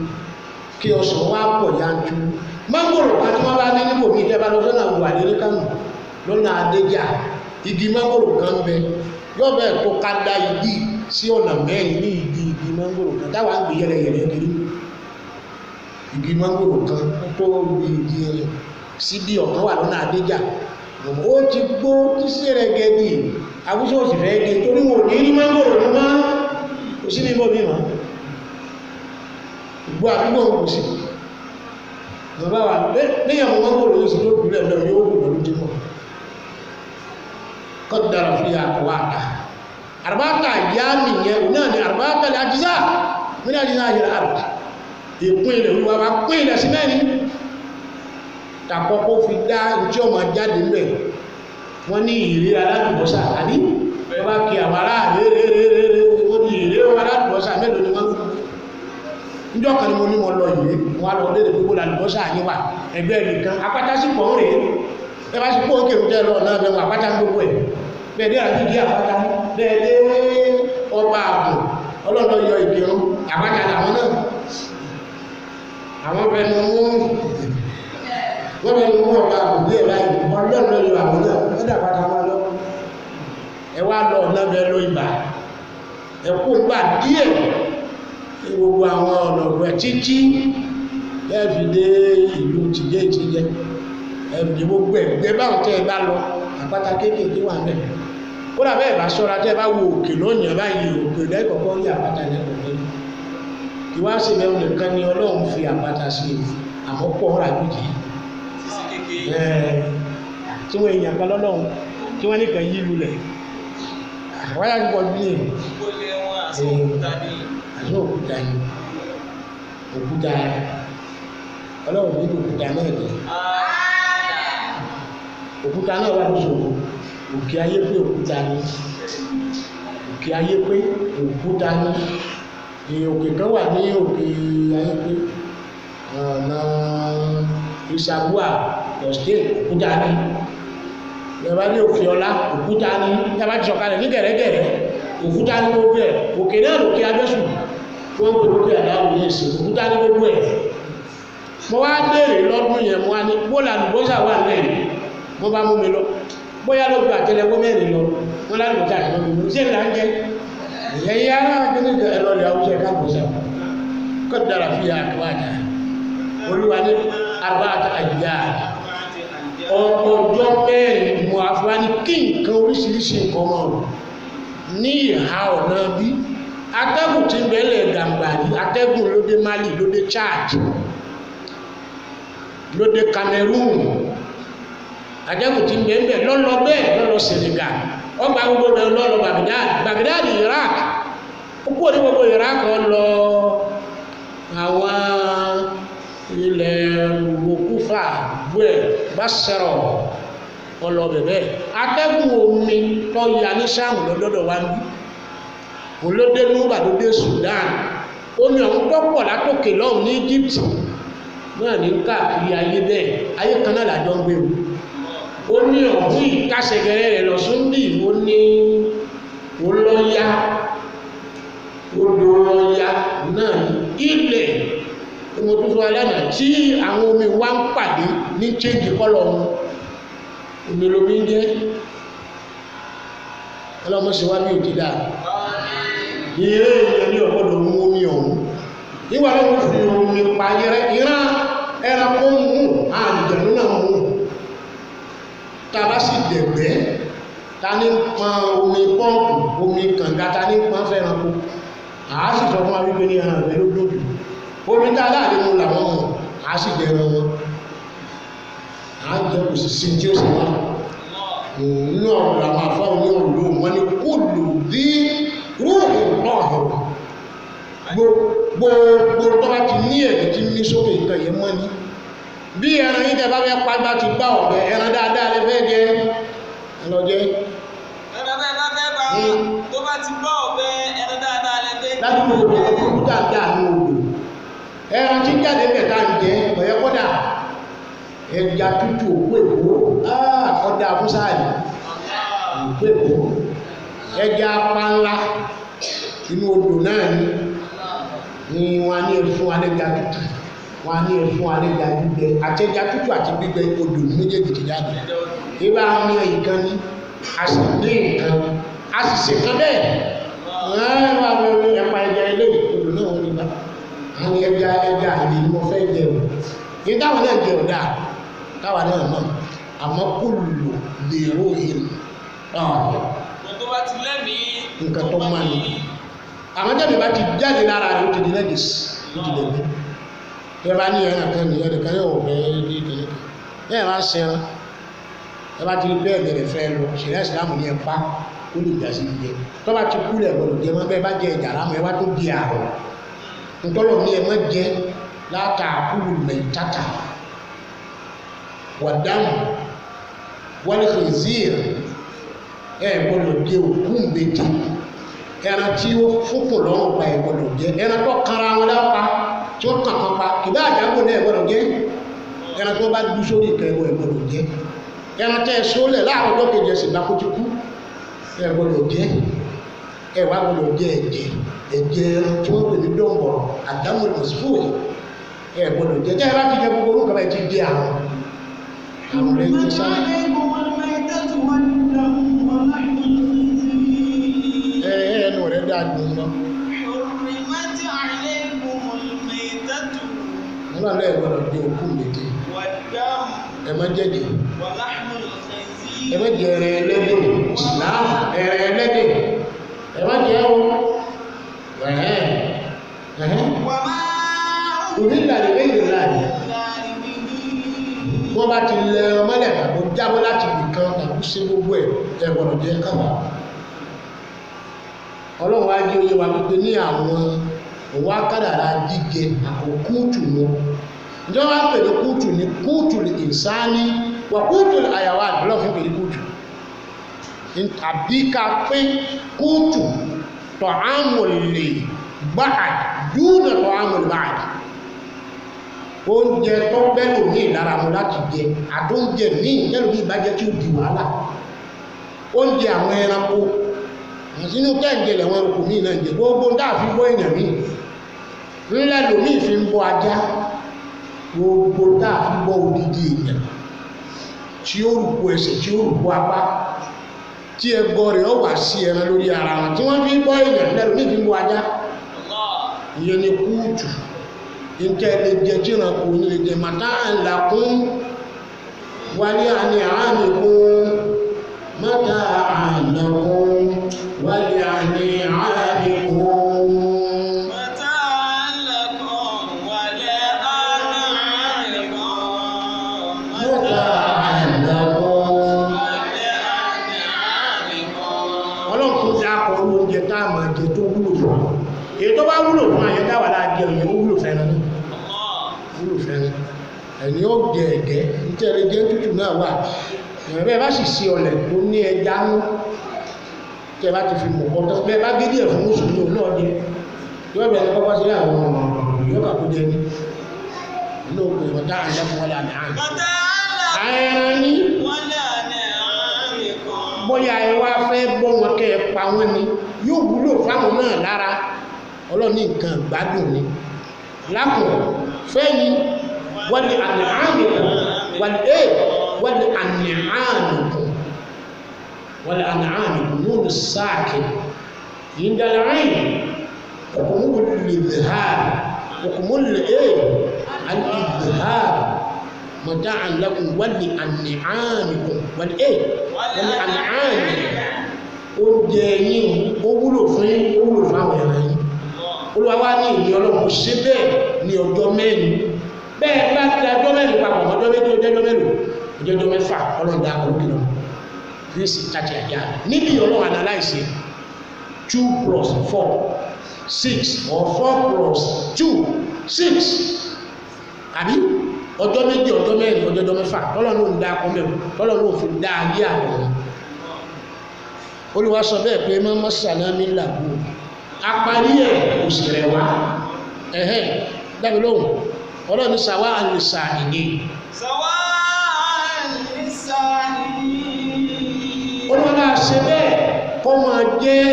kí ọsàn wá pọ̀ yanturu. Mángòrò kan tí wọ́n bá ní níbò mí ìjẹba lọ sọ́nà àwùwà lérí Kánò lọ́nà Adéjà, igi mángòrò kan bẹ yóò bẹ́ẹ̀ tó ká dá igi sí ọ̀nà mẹ́rin ní igi igi mángòrò kan táwa ń gbé yẹlẹyẹlẹ kiri. Igi mángòrò kan tó bí igi rẹ̀ síbi ọ̀kan wà lọ́nà Adéjà, ó ti gbó tí sí rẹ̀ gẹ̀ẹ́dì àwùjọ òsì fẹ́ gé torí wọn ò ní rí mángòrò ní mọ́, kò sí ní bọ́ bí mọ́ gbọ́ àdúgbò kò sí. Bàbá wa léyìn àwọn mángòrò yóò sì lóògùn rẹ̀ lọ yóò wù lọ́dún tí mọ̀. Qaddara fiha aqwataha arba'ata ayyam yẹn òun náà ni arba'ata al-ajza min ajza'i al-ard. Ìpín ilẹ̀ Olúwa wa pín ilẹ̀ sí mẹ́rin. Tàkọ́kọ́ fi dá ìtí ọmọ jáde ńbẹ̀. Wọ́n ní ìrírí aládùbọ́sà àbí wọ́n bá kí àwọn ará réréréréré wọ́n ní ìrírí aládùbọ́sà mélòó ni wọ́n fún. Níjọ́ kan ni mo ní mo lọ ìwé, wọ́n á lọ léde gbogbo làlùbọ́sà yín wà ẹgbẹ́ nìkan apáta sí pọ̀ ń rèé. Ẹ bá sì kó òkè òkè lọ náà bẹ̀ wọ́n apáta gbogbo ẹ̀. Bẹ́ẹ̀ dé àdúgbò àpáta, bẹ́ẹ̀ dé ọba ààbò, Ọlọ́run yọ ìkírun, àpáta làwọn náà. Àwọn fẹnu mú wọ́n fẹnu mú ọba ààbò bí ẹ̀rọ ayé, Ọlọ́run yọ àwọn náà, wọ́n dà pátá wọn lọ. Ẹ wá lọ ọ̀nà bẹ́ẹ̀ lọ ibà, ẹ kó gbà díẹ̀ ní gbogbo àwọn ọ̀nà ọ̀gbẹ́ títí ẹ fi dé ìlú tìjẹ́ ìtìjẹ́, ẹ fi dé gbogbo ẹ̀gbẹ́ báwọn tẹ́ ẹ bá lọ, àpáta kéékèèké wà ńbẹ̀. Kódà bẹ́ẹ̀ bá ṣọ́ra tẹ́ ẹ bá wo òkè lónìí báyìí, òkè lẹ́kọ̀ọ́kọ́ rí àpáta lẹ́kọ̀ọ́kọ́ rí. Kí wá sí mẹ́rin nìkan ni Ọlọ́run fi àpáta sí i, àmọ́ pọ̀ ń rà gbìjì. Tí wọ́n èèyàn kan lọ́lọ́run tí wọ́n nìkan yí lulẹ̀. Wáyà ti pọ̀ jù ní. Àṣọ òkúta ni. Òkúta Ọlọ́run ní òkúta náà jẹ́. Òkúta náà wà lóṣogbo. Òkè ayé pé òkúta ni. Òkè ayé pé òkúta ni. Òkè kan wà ní òkè ayé pé ọ̀nà ìṣàbúà ọ̀sẹ̀ òkúta ní. Ìjọba ní òkè ọlá òkúta ní. Ìjọba ti sọ̀kalẹ̀ ní gẹ̀rẹ́gẹ̀rẹ́ òkúta ní gbogbo ẹ̀. Òkè náà lòkè Adẹ́sùn wọ́n ń pè lókè àdáwò ní èsì òkúta ní gbogbo ẹ̀. Mo wá béèrè lọ́dún yẹn, mo wá ní bó làlùbọ́sà wà lẹ́yìn, wọ́n bá mú mi lọ. Bóyá ló gba àtẹ́lẹwọ́ mẹ́rin lọ, wọ́n lálùbọ́sà àti mọ́mí mi. Ṣé ìlà ń jẹ? Ẹ̀yin ará kíní ẹ lọ lè Haúsá ẹ̀ka àlùbọ́sà. Kọ́ dára fi àkíwájà. Olúwa ní arba'ata ayyam. Ọjọ́ mẹ́rin mo àfúrá ní kí nǹkan oríṣiríṣi nǹkan mọ̀ ní ìhà ọ̀nà bí. Atẹ́gùn tí ń bẹ́lẹ̀ Gàmbàrí, atẹ́gùn ló dé Mali, ló dé Chad, ló dé Cameroon. Atẹ́gùn tí ń bẹ́ẹ̀ lọ́lọ́ bẹ́ẹ̀ lọ́lọ́ Senegal. Ọgbà gbogbo bẹ́ẹ̀ lọ́lọ́ Baghdad, Baghdad Iraq. Ó kúrò ní gbogbo Iraq lọ àwọn ilẹ̀ Kúfà, Buẹ̀, Basra, ọlọ́bẹ̀ bẹ́ẹ̀. Atẹ́gùn omi tó ya ní sáàmù lọ́dọ̀dọ̀ wa ń bí. Olóde Núbà ló dé Sudan. Omi ọ̀hún tó pọ̀ látòkè lọ́hùn ní Egypt náà ní káàkiri ayé bẹ́ẹ̀. Ayé kan náà làjọ ń gbé o. Omi ọ̀hún ìkásẹ̀gẹ̀rẹ̀ rẹ̀ lọ sóńdì ó ní olọ́yà odò ọya náà ní ilẹ̀ mo tún fún alẹ́ tí àwọn omi wa ń pàdé ní chéńjì kọ́lọ̀ wọn. Omi lomi ń jẹ́ ọlọ́mọṣẹ́ wa bí òjì dáa. Ìyẹn èèyàn ní ọ̀gbọ́dọ̀ mú omi ọ̀hún. Nígbà tó ń fi omi pa ìran ẹranko mú àlùjànnú náà mú. Tá a bá sì dẹ̀gbẹ́, ta ní pọn omi pọ́ǹpù, omi kànga, ta ní pọn fẹ́ranko. Àá sì sọ fún wa wípé ní ẹran rẹ ló dòdò. Omi tá a láàrin mu làwọn mọ̀, àá sì dẹran wọn. Àá jẹ kò sì sí tí ó sì wá. Nínú ọ̀rọ̀ làwọn afáwọn ní ọ̀rọ̀ lóhùn wọn ni kò lò dí rúùhù náà. Gbogbo tó bá ti ní ẹ̀mí tí ní sókè nǹkan yẹn mọ́ ni. Bí ẹran yín tẹ́ bá fẹ́ pa bá ti gbá ọ̀bẹ, ẹran dáadáa lè fẹ́ jẹ, ẹ lọ jẹ. Ẹran bẹ́ẹ̀ bá fẹ́ bá tó bá ti gbá ọ̀bẹ, ẹran dáadáa lè fẹ́ jẹ. Ládùúgbò odò òkúta ń dà ní odò. Ẹran tí ń jáde bẹ̀ tá ń jẹ, ọ̀yẹ́ kọ́dà. Ẹja tútù òkú èkó, ọ̀dà fún sáàlì. Òkú èkó. Ẹja panla inú odò náà ni wọ́n á ní ẹfun alẹ́ja tútù, wọ́n á ní ẹfun alẹ́ja gbígbẹ, àti ẹja tútù àti gbígbẹ odò ní méjèèjì ti jáde. Ibà ní nǹkan ní, a sì ní nǹkan, a sì ṣe kan bẹ́ẹ̀. Ẹ̀pa ẹja ilé odò náà wọ́n ní bá. Àwọn ẹja ẹja àlè ni mo fẹ́ jẹ o. Ní táwọn náà jẹ ọ̀dà, táwa náà mọ̀, àmọ́ kò lò lèrò ìlú. Tó bá ti lẹ́mìí nǹkan tó máa ní. Àwọn jáde bá ti jáde lára rẹ̀ ó ti di nẹ́gìsì, ó ti dẹ̀gbẹ́. Ẹ bá ní ẹran kan nìyẹn nìkan yóò fẹ́ ní kìnìún kan. Bẹ́ẹ̀ bá ṣe ẹran, ẹ bá ti rí bẹ́ẹ̀ bẹ̀rẹ̀ fẹ́ lọ, ṣẹ̀ríà Ìsìlámù ní ẹ pa, ó lè jà sí jíjẹ. Tó bá ti kú lẹ̀ gbọ́dọ̀ jẹ mọ́, bẹ́ẹ̀ bá jẹ ìjà lámọ̀, ẹ wá tó di àrọ̀. Ntọ́lọ̀ ní ẹ má jẹ látàkùlù mẹ̀tàtà. Wàdámù, wal khinzir, ẹ gbọ́dọ̀ jẹ òkú mbete. Ẹran tí ó fúnkùn lọ́rùn pa ẹ gbọ́dọ̀ jẹ. Ẹran tó kanra wọn lápá tí ó kàn kan pa kìbá àjágbò náà ẹ gbọ́dọ̀ jẹ. Ẹran tó bá dú sórí ìkẹ́ ẹ gbọ́dọ̀ jẹ. Ẹran tẹ́ ẹ sólẹ̀ láàárọ̀ ọjọ́ kejì ẹsẹ̀ bá kó ti kú ẹ gbọ́dọ̀ jẹ. Ẹ wá gbọ́dọ̀ jẹ ẹ̀jẹ̀ ẹ̀jẹ̀ ẹran tí wọ́n pè ní dọ̀nbọ̀rọ̀ àdámù mọ̀sífòyì ẹ gbọ́dọ̀ jẹ. Tẹ́ ẹ bá ti jẹ gbogbo orúkọ bá ti jẹ àrùn àrùn rẹ ti sáré. Ẹnu rẹ̀ dáa dùn lọ. Nígbà náà ẹ gbọ́dọ̀ jẹ òkú méje. Ẹ má jẹjẹ. Ẹ má jẹ ẹrẹ ẹlẹ́dẹ̀. Ìsìlámù ẹrẹ ẹlẹ́dẹ̀. Ẹ má jẹ o. Òhìnlá lè méjì láàyè. Wọ́n bá ti lẹ ọmọlẹ̀ tàbí jábọ́ láti ibìkan tàbí ṣe gbogbo ẹ̀ ẹ gbọ́dọ̀ jẹ káwa. Ọlọ́run á jẹ́ oyé wa wípé ní àwọn òun akádàrá jíjẹ àkókútù wọn. Ǹjẹ́ wọ́n á pè ní kútù ní kútù ìsáni wà kútù àyàwó àdúrà fún pè ní kútù. Àbí ká pé kútù tọ̀hámù lè ba'd duna ta'amil ba'd. Oúnjẹ tó bẹ́lò ní ìlara mu láti jẹ àdóúnjẹ míì tẹ́lò ní ìbájẹ́ tí ó di wàhálà. Oúnjẹ àwọn ẹranko sínú kẹ́ǹjẹ lẹ̀wọ̀n ẹranko míì náà jẹ gbogbo dáàfi bọ́ èèyàn míì ńlẹ́ lòmíì fi ń bọ́ ajá, gbogbo dáàfi bọ́ odidi èèyàn tí ó rùkú ẹsẹ̀ tí ó rùkú apá tí ẹgbọ́ rẹ̀ ó wà sí ẹran lórí ara wọn tí wọ́n fi ń bọ́ èèyàn ńlẹ́ lòmíì fi ń bọ́ ajá. Ìyẹn ni kúùtù ntẹ lè jẹ tí ìrànkò ní lè jẹ màtá àlàkún wálé àní àmìkún màtá àlàkún wálé àní àmìkún. Màtá àlàkún wálé àní àmìkún. Màtá àlàkún wálé àní àmìkún. Ọlọ́run tó dá akọ oúnjẹ tá a máa jẹ tó wúlò fún wa. Èyí tó bá wúlò fún àyẹ̀dá wà láàjẹ òyìn ó wúlò fẹ́ràn náà. Wúlò fẹ́ràn. Ẹni ó jẹ ẹ̀gẹ́ nítorí jẹ́ tútù náà wà. Ìrìn bẹ́ẹ̀ bá sì ṣe ọ̀lẹ̀ tó ní ẹja nú. Tẹ́ bá ti fi mọ̀ ọ́ tán. Bẹ́ẹ̀ bá gé díẹ̀ fún mùsùlùmí òun náà jẹ. Yóò bẹ̀rẹ̀ kọ́kọ́ sí àwọn ọmọ yóò kà kó jẹ ní. Inú òkú ìwọ̀n tá à ń lẹ́kùn wọlé àmì àmì. Màtá Ẹran ní wálé àní àmìkún. bóyá ẹ wá fẹ́ bọ́ wọn kẹ́ ẹ pa wọ́n ni yóò wúlò fáwọn náà lára. Ọlọ́run ní nǹkan gbádùn ni lákùn fẹ́yìn wàlẹ̀ àníhàmìkùn wàlẹ̀ wàlẹ̀ àníhàmìkùn wàlẹ̀ àníhàmìkùn nínú sáàkì yìndàlàyìn òkùnmù lìdìhàr òkùnmù lè àlìdìhàr mọ̀tá àlákùn wàlẹ̀ àníhàmìkùn wàlẹ̀ wàlẹ̀ àníhàmìkùn. Oúnjẹ yín ó wúlò fún yín, ó wúlò fáwọn ẹran yín. Olúwa wá ní ìní Ọlọ́run ṣe bẹ́ẹ̀ ní ọjọ́ mẹ́rin. Bẹ́ẹ̀ bá da ọjọ́ mẹ́rin papọ̀ ọjọ́ méjì ọjọ́ mélòó ọjọ́ mẹ́fà Ọlọ́run dá ọkọ̀ lókè lọ. Fíìsì tàti àjà níbi Ọlọ́run analyse 2 + 4 6 or 4 + 2 6 àbí ọjọ́ méjì ọjọ́ mẹ́rin ọjọ́ mẹ́fà Ọlọ́run ló ń dá ọkọ̀ mẹ́rin Ọlọ́run ló fi dá ayé àwọn. Olúwa sọ bẹ́ẹ̀ pé mọ́mọ́ sàlámì làbú apari ẹ̀ kò sì rẹ̀ wá. Ẹ̀hẹ́n dábì lóhùn Ọlọ́run ní sàwá àlùsà ìní. Sàwá àlùsà ìní. Olúwa náà ṣe bẹ́ẹ̀ kó máa jẹ́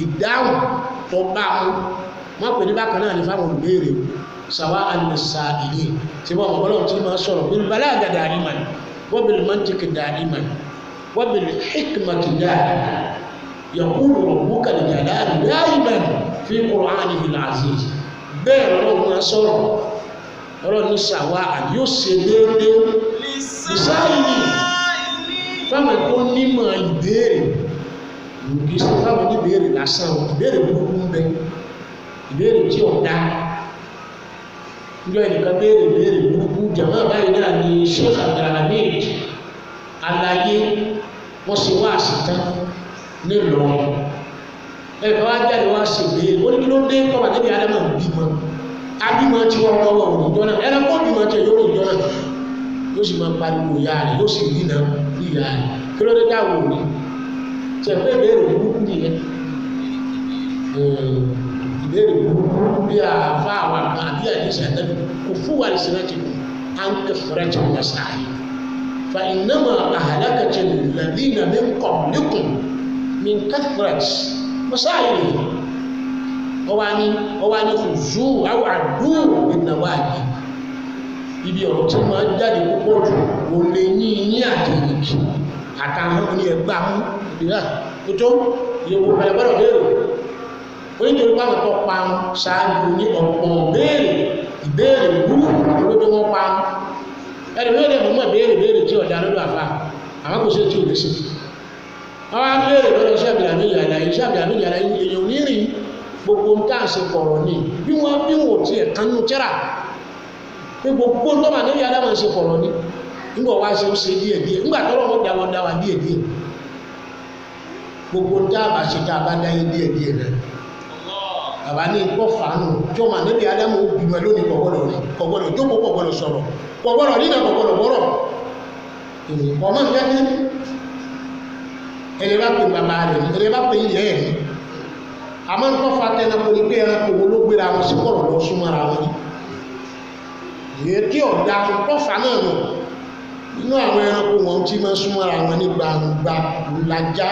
ìdáhùn tó bá mu. Wọ́n pè ní bákan náà ní fáwọn olùbéèrè o. Sàwá àlùsà ìní. Tí wọ́n mọ̀ Ọlọ́run tí máa sọ̀rọ̀ bil balagha da'iman wa bil mantiqi da'iman wa bil hikmati da'iman. يقول ربك الجلال دائما في قرآنه العزيز. Bẹ́ẹ̀ lọ́rọ̀ máa sọ̀rọ̀ ọ̀rọ̀ ní sàwá yóò ṣe déédéé ìsáyìí fáwọn tó nímọ̀ ìbéèrè kì í ṣe fáwọn oníbéèrè lásán o, ìbéèrè burúkú ń bẹ, ìbéèrè tí ò dá. Níjọ́ ẹnìkan béèrè béèrè burúkú jàmá báyìí náà ni Sheikh Abdulhamid Alaye wọ́n ṣe wá àṣetán nílọrin. Ẹ̀ka wá jáde wá sí ìbéèrè ó ní kí ló dé tọ́ba níbi Ádámù bímọ abímọ tí wọ́n lọ́wọ́ òní jọ náà ẹ̀rọ kó bímọ tí yóò rìn jọ náà yóò sì máa pariwo ìyá rẹ̀ yóò sì rí náà rí ìyá rẹ̀ kí ló dé táwọn òní tẹ̀ pé ìbéèrè burúkú nìyẹn. Ìbéèrè burúkú bí àfa àwọn àgbà àbí àdìsí àtẹ́bí kò fún wa lè sinẹ́ ti kù à ń kẹfẹ́rẹ́ ti wọ́n sáyé fa ìnáma àhàlákàtì lẹ́dínà min qablikum min kathrat masáyìí. Ọwá ní kùzú àwọn àdúrà ìnáwáàdì ibi ọ̀rọ̀ tí máa ń jáde púpọ̀ jù ò lè ní ní àtẹ̀yìnkì àtàwọn ní ẹgbàá mú ìdílé tó ìyẹ̀wò pẹ̀lẹ́pẹ̀lẹ́ béèrè onítorí pàmò tó pa ṣáájú ní ọ̀pọ̀ béèrè ìbéèrè burúkú lójú wọn pa ẹni wọ́n lè mọ̀ béèrè béèrè tí ọ̀dà lọ́dọ̀ àfa àwọn kò sí tí ò lè ṣe. Wọ́n wá béèrè lọ́dọ̀ sí Abdulhamid Alaye sí Abdulhamid Alaye èèyàn ò ní rìn gbogbo ń tà ṣe kọ̀rọ̀ ni bí wọ́n bí wọ́n tiẹ̀ kánú tíra pé gbogbo ń tọ́ba níbi Ádámù ṣe kọ̀rọ̀ ni nígbà wá ṣe ń ṣe díẹ̀ díẹ̀ nígbà tọ́lọ́ wọn dáwọ́ dáwà díẹ̀ díẹ̀ gbogbo ń dáàbà ṣe tá a bá dáyé díẹ̀ díẹ̀ náà bàbá ní ikọ́ fàánù tí ọmọ níbi Ádámù bímọ lónìí kọ̀gbọ́dọ̀ rìn kọ̀gbọ́dọ̀ jókòó kọ̀gbọ́dọ̀ sọ̀rọ̀ kọ̀gbọ́dọ̀ nínà kọ̀gbọ́dọ̀ bọ́rọ̀ ọmọ nǹkan ẹni bá pè bàbá rẹ̀ ní ẹni bá pè ìyá ẹ̀ ní Àmọ́ ń tọ́fà tẹnako ni pé ẹranko wo ló gbéra wọn sí kọ̀rọ̀ lọ súnmọ́ra wọn ni. Ìyẹn tí ọ̀dà ń tọ́fà náà nù. Nínú àwọn ẹranko wọn tí máa súnmọ́ra wọn ní gbangba lajá.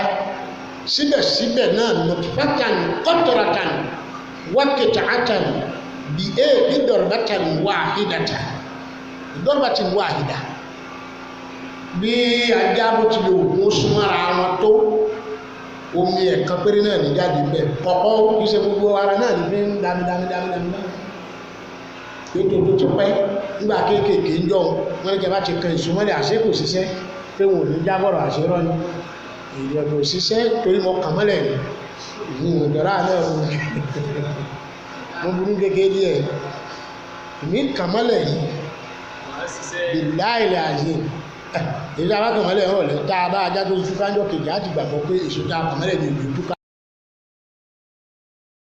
Síbẹ̀síbẹ̀ náà nutfatan qatratan wa qit'atan bi e bi darbatan wahidatan. Darbatin wahida. Bí ajá bó ti lè òkun súnmọ́ra wọn tó, omi ẹ̀kan péré náà ní jáde bẹ́ẹ̀. Kọ̀kọ́ kì í ṣe gbogbo ara náà ní fi ń dami dami dami dami náà. Ètò tó ti pẹ́ nígbà kéékèèké ń jọ wọn ní kí a bá ti kan ìsúnmọ́lẹ̀ àṣẹ kò ṣiṣẹ́ pé wọn ò ní jábọ̀rọ̀ àṣírọ́ ni. Èdè ọ̀dọ̀ òṣìṣẹ́ torí mo kàn mọ́lẹ̀ ní ìjọra náà mo burú kékeré díẹ̀. Èmi kàn mọ́lẹ̀ yìí bìláìlẹ̀ àṣẹ. Èyí tá a bá kàn mọ́lẹ̀ ọ̀rọ̀ lẹ́ tá a bá ajá tó túká ńjọ́ kejì á ti gbàgbọ́ pé èso tá a kàn mọ́lẹ̀ ní ìlú túká.